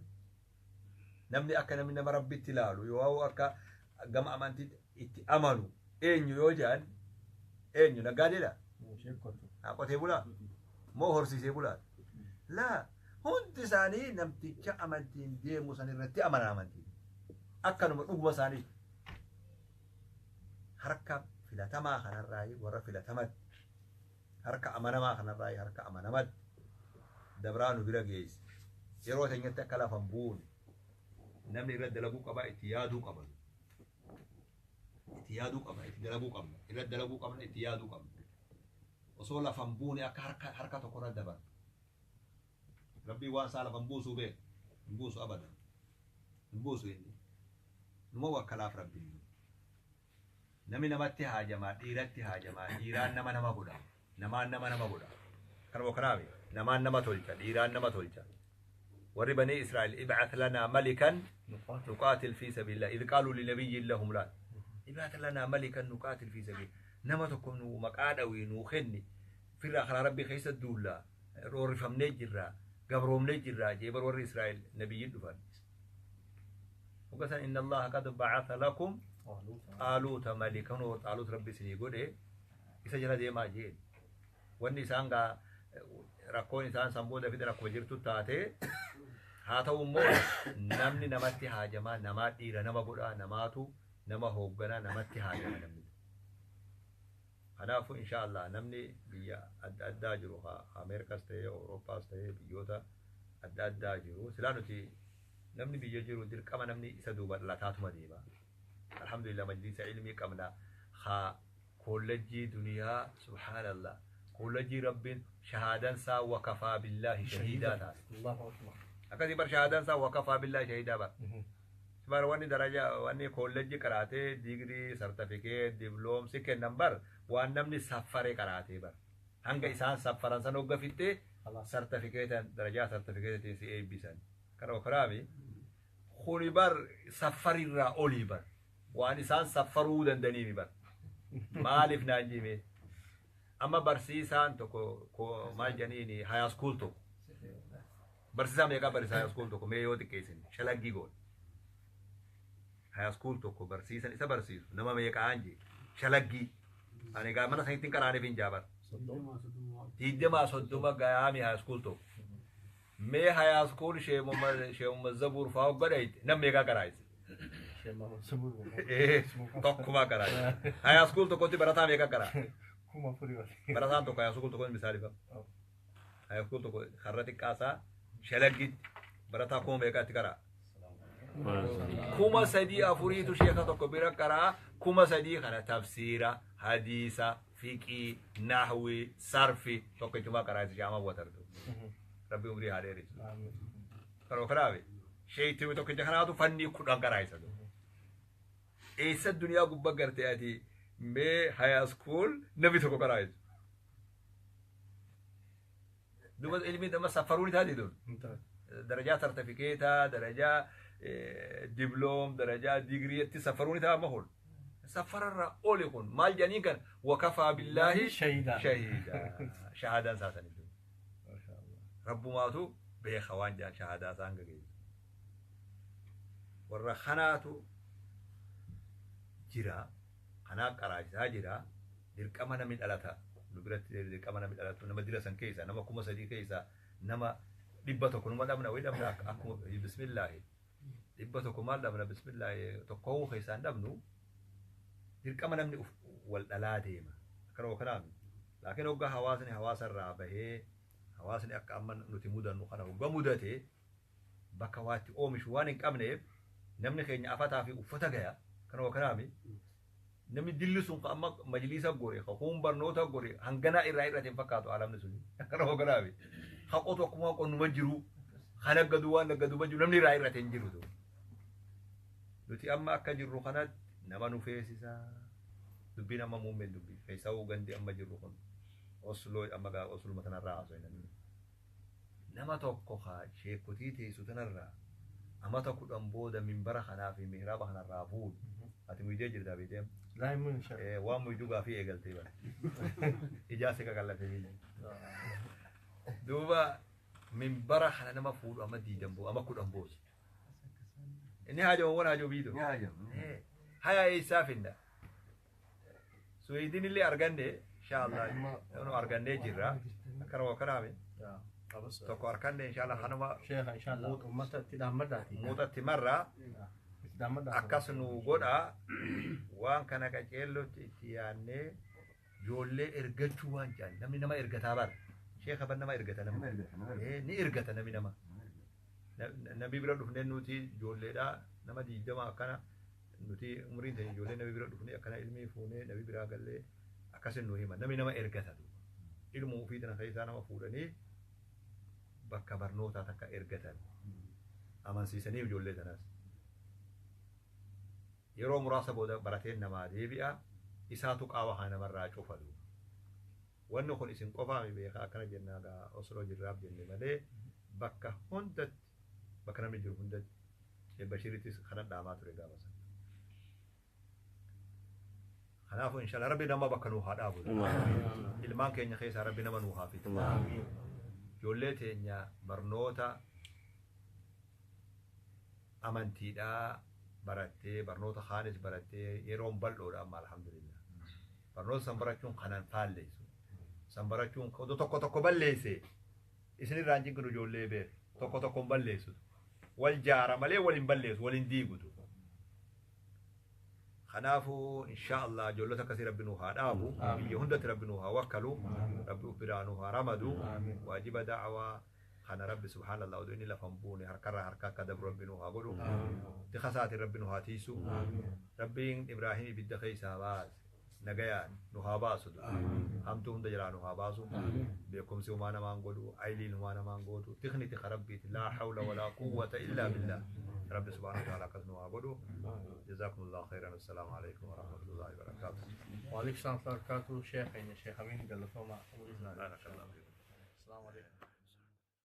namni akka namni nama rabbitti ilaalu yoo akka gama amantiitti itti amanu eenyu yoo jedhan eenyu nagaadeedha haa qotee bulaa moo horsiisee bulaa laa hundi isaanii namticha amantiin deemu san irratti amana amantiin akkanuma dhuguma isaanii harka filatamaa kanarraa warra filatamatti harka amanamaa kanarraa harka amanamatti dabraa nu bira geesse yeroo teenyatti akka lafan buune namni irra dalaguu qaba itti yaaduu qaba itti yaaduu qabna itti dalaguu qabna irra dalaguu qabna itti yaaduu qabna osoo lafan buune akka harka tokko irra dabarra rabbii waan isaa lafan buusuu beeku hin buusu abadan hin buusu inni numa wakkalaaf rabbiin namni namatti haajamaa dhiiratti haajamaa dhiiraan nama nama godha namaan nama nama godha kanuma kanaami namaan nama tolcha dhiiraan nama tolcha warri banii Israa'el ib'ath lanaa malikan nuqaatil fi sabiilillah idh qaaluu linabiyyin lahum laal ib'ath lanaa malikan nuqaatil fi sabiilillah nama tokko nu maqaa dhawii nuu kenni firraa karaa rabbii keessa duullaa roorrifamnee jirraa gabroomnee jirraa jee bar warri Israa'el nabiyyiin dhufan وقسن إن الله قد بعث لكم طالوت ملكا وطالوت ربي سني godhe isa jala deemaa jeen wanni isaan gaa rakkoon isaan san booda fide rakkoo jirtu taate haa ta'u immoo namni namatti haajamaa namaa dhiira nama godhaa namaatu nama hoogganaa namatti haajama namni. Kanaafuu insha Allah namni biyya adda addaa jiru Ameerikaas ta'ee Awurooppaas ta'ee biyyoota adda addaa jiru silaa nuti namni biyya jiru dirqama namni isa duuba dhalataatuma deema. Alhamdulillah majlisa ilmii qabna haa kollejjii duniyaa subhaanallah kollejjii rabbiin shahaadan isaa wakafaa billaahi shahiidaa taate. Akkasii bar shahaadan isaa wakafaa billaahi shahiidaa bar. Bar wanni daraja wanni kollejjii qaraatee digirii sartifikeet diploomsi kennan bar waan namni saffaree qaraatee bar. Hanga isaan saffaran san hogga fittee sartifikeetan darajaa sartifikeetiin si eebbisan. Kana kanaami kuni bar saffarirraa olii bar. Waan isaan saffaruu dandaniimi bar. Maaliif naan jime amma barsiisaan tokko maal jedhaniini high school tokko barsiisaa meeqaa barsiisaa high school tokko mee yoo xiqqeessin shalaggii goone high school tokko barsiisan isa barsiisu nama meeqaan jee shalaggii ani egaa mana sanittiin qaraaneef hin jaabar 20-30 gayaami high school tokko mee high school sheemuma zabuur faa godhayte nam meeqaa qaraayise tokkuma karaa high school tokkotti barataa meeqa karaa barataan tokko high school tokkotti misaalifa high school tokko karra xiqqaasaa shalaggitti barataa kuma meeqaatti karaa 3,000-4,000tu sheeka tokko bira karaa 3,000 kana tafsiira hadiisa fiqii nahwii sarfi tokkichumaa karaa isa shaama watartu rabbi umrii haa dheerisu karoo kanaafi sheeytii tokkicha kanaatu fannii 10 karaa isa eessa duniyaa gubbaa garte ati mee high school namni tokko karaa jechuudha. Duuba ilmi nama saffaruun taate dur. Darajaa sartifikeetaa, darajaa diploom, darajaa digiriitti saffaruun ta'a amma hol. Saffararraa oli kun maal jedhaniin kan wakafaa billaahi shahiidaa. Shahaadaan isaa sanii. Rabbumaatu beeka waan jedhan shahadaa isaan gageessu. Warra kanaatu jira kanaa qaraachisaa jira dirqama namni dhalata nu biratti dirqama namni dhalatu nama dira san keessa nama 3,000 keessa nama 100 numa dhabna wayi dhabna akkuma bismillaahi 100 maal dhabna bismillaahi tokkoo keessaan dhabnu dirqama namni wal dhalaa deema akkana kanaaf laakiin hoggaa hawaasni hawaasarraa bahee hawaasni akka amma nuti mudannu kana hoggaa mudate bakka waatti oomishu waan hin qabneef namni keenya afataa fi uffata gaya kanuma kanaami namni dilli sun amma majlisa gore kun barnoota gore hanganaa irraa irratti hin fakkaatu alamni suni kanuma kanaami haqotu akkuma qonnuma jiru kan aggaduu waan aggaduma jiru namni irraa irratti hin jiru nuti amma akka jirru kanatti Nama nu feesisaa. Dubbiin amma muummeen dubbii. Keessaa gandi amma jirru kun Osloo amma gaa Osluma tanarraa haasoo namni. Nama tokko haa sheekotii teessu tanarraa amata 10 booda minbara kanaa fi mihraaba kanarraa fuudhu. Ati muydee jirtaa beekteem? Laa hin muyin sheekh. Waan muyduu gaafii eegaltee bara. Ijaarsi qaqallatee biyya. Duuba minbara kana nama fuudhu amma diidan booda amma 10 booda. Inni haajama waan haajoo biitu. Ni haajama. Haya eessaa finna? Suweedin illee arganne inshaallah nu argannee jirra. Akkana akkanaami. Tokko arganne inshaallah kanuma Sheekha inshallah uummata itti dhaammadhaati. muuxatti marraa Itti dhaammadhaa. akkas nu godha waan kana qaceellotti itti yaannee ijoollee ergachuu waan jedhan namni nama ergataa bara. Sheekha ban nama ergata Nama namni. ergata, nama ergata. Ni ergata namni nama. Namni bira dhufnee nuti ijoolleedha nama 20 akkana nuti umriin ta'e ijoollee namni bira dhufnee akkana ilmii fuunee namni biraa gallee akkasin nu hima namni nama ergata duuba. Ilmuu ofii tana keessaa nama fuudhanii bakka barnootaa takka ergatan amansiisanii ijoollee tanaas. Yeroo muraasa booda barateen namaa deebi'a isaatu qaawa haa namarraa cufa duuba. Wanni kun isin qofaami beekaa akkana jennaa gaa Osloo jirraaf jenne malee bakka hundatti bakka namni jiru hundatti Bashirittis kana dhaamaa ture gaafa sana. Kanaafuu inshallah rabbi nama bakka nuu haa dhaabu. Ilmaan keenya keessaa rabbi nama nuu haa fidu. Ijoollee teenya barnoota amantiidhaa barattee barnoota kaanis barattee yeroon bal'oodha amma alhamdulillah. Barnoota san barachuun kanan faalleessu. San barachuun odoo tokko tokko balleesse isinirraa hin jigginu ijoollee beeku tokko tokko hin balleessu. Wal jaara malee wal hin balleessu wal hin diigutu. Kanaafuu inshaallah ijoollota akkasii rabbi nuu haa dhaabu biyya hundatti rabbi nuu haa wakkalu rabbi uf biraa nuu haa ramadu waajiba da'awaa kana rabbi subhaanallah oduu inni lafa hin buune harkarraa harka akka dabru rabbi nuu haa godhu tika isaatiin rabbi nu haa tiisu rabbiin Ibraahim ibidda keessaa baase nagayaan nu haa baasu hamtuu hunda jalaa nu haa baasu beekumsi humaa namaan godhu ayliin humaa namaan gootu tikni tika rabbiiti laa hawla walaa quwwata illaa billah rabbi subhaanahu wa ta'ala akkas nu haa godhu. Jazakumullahu khairan. Assalaamu alaikum wa rahmatullahi wa barakatuh. Wa alaikum salaam wa rahmatullahi wa barakatuh. Sheekh keenya Sheekh Amiin galatooma. Barakallahu fiikum. Assalaamu alaikum.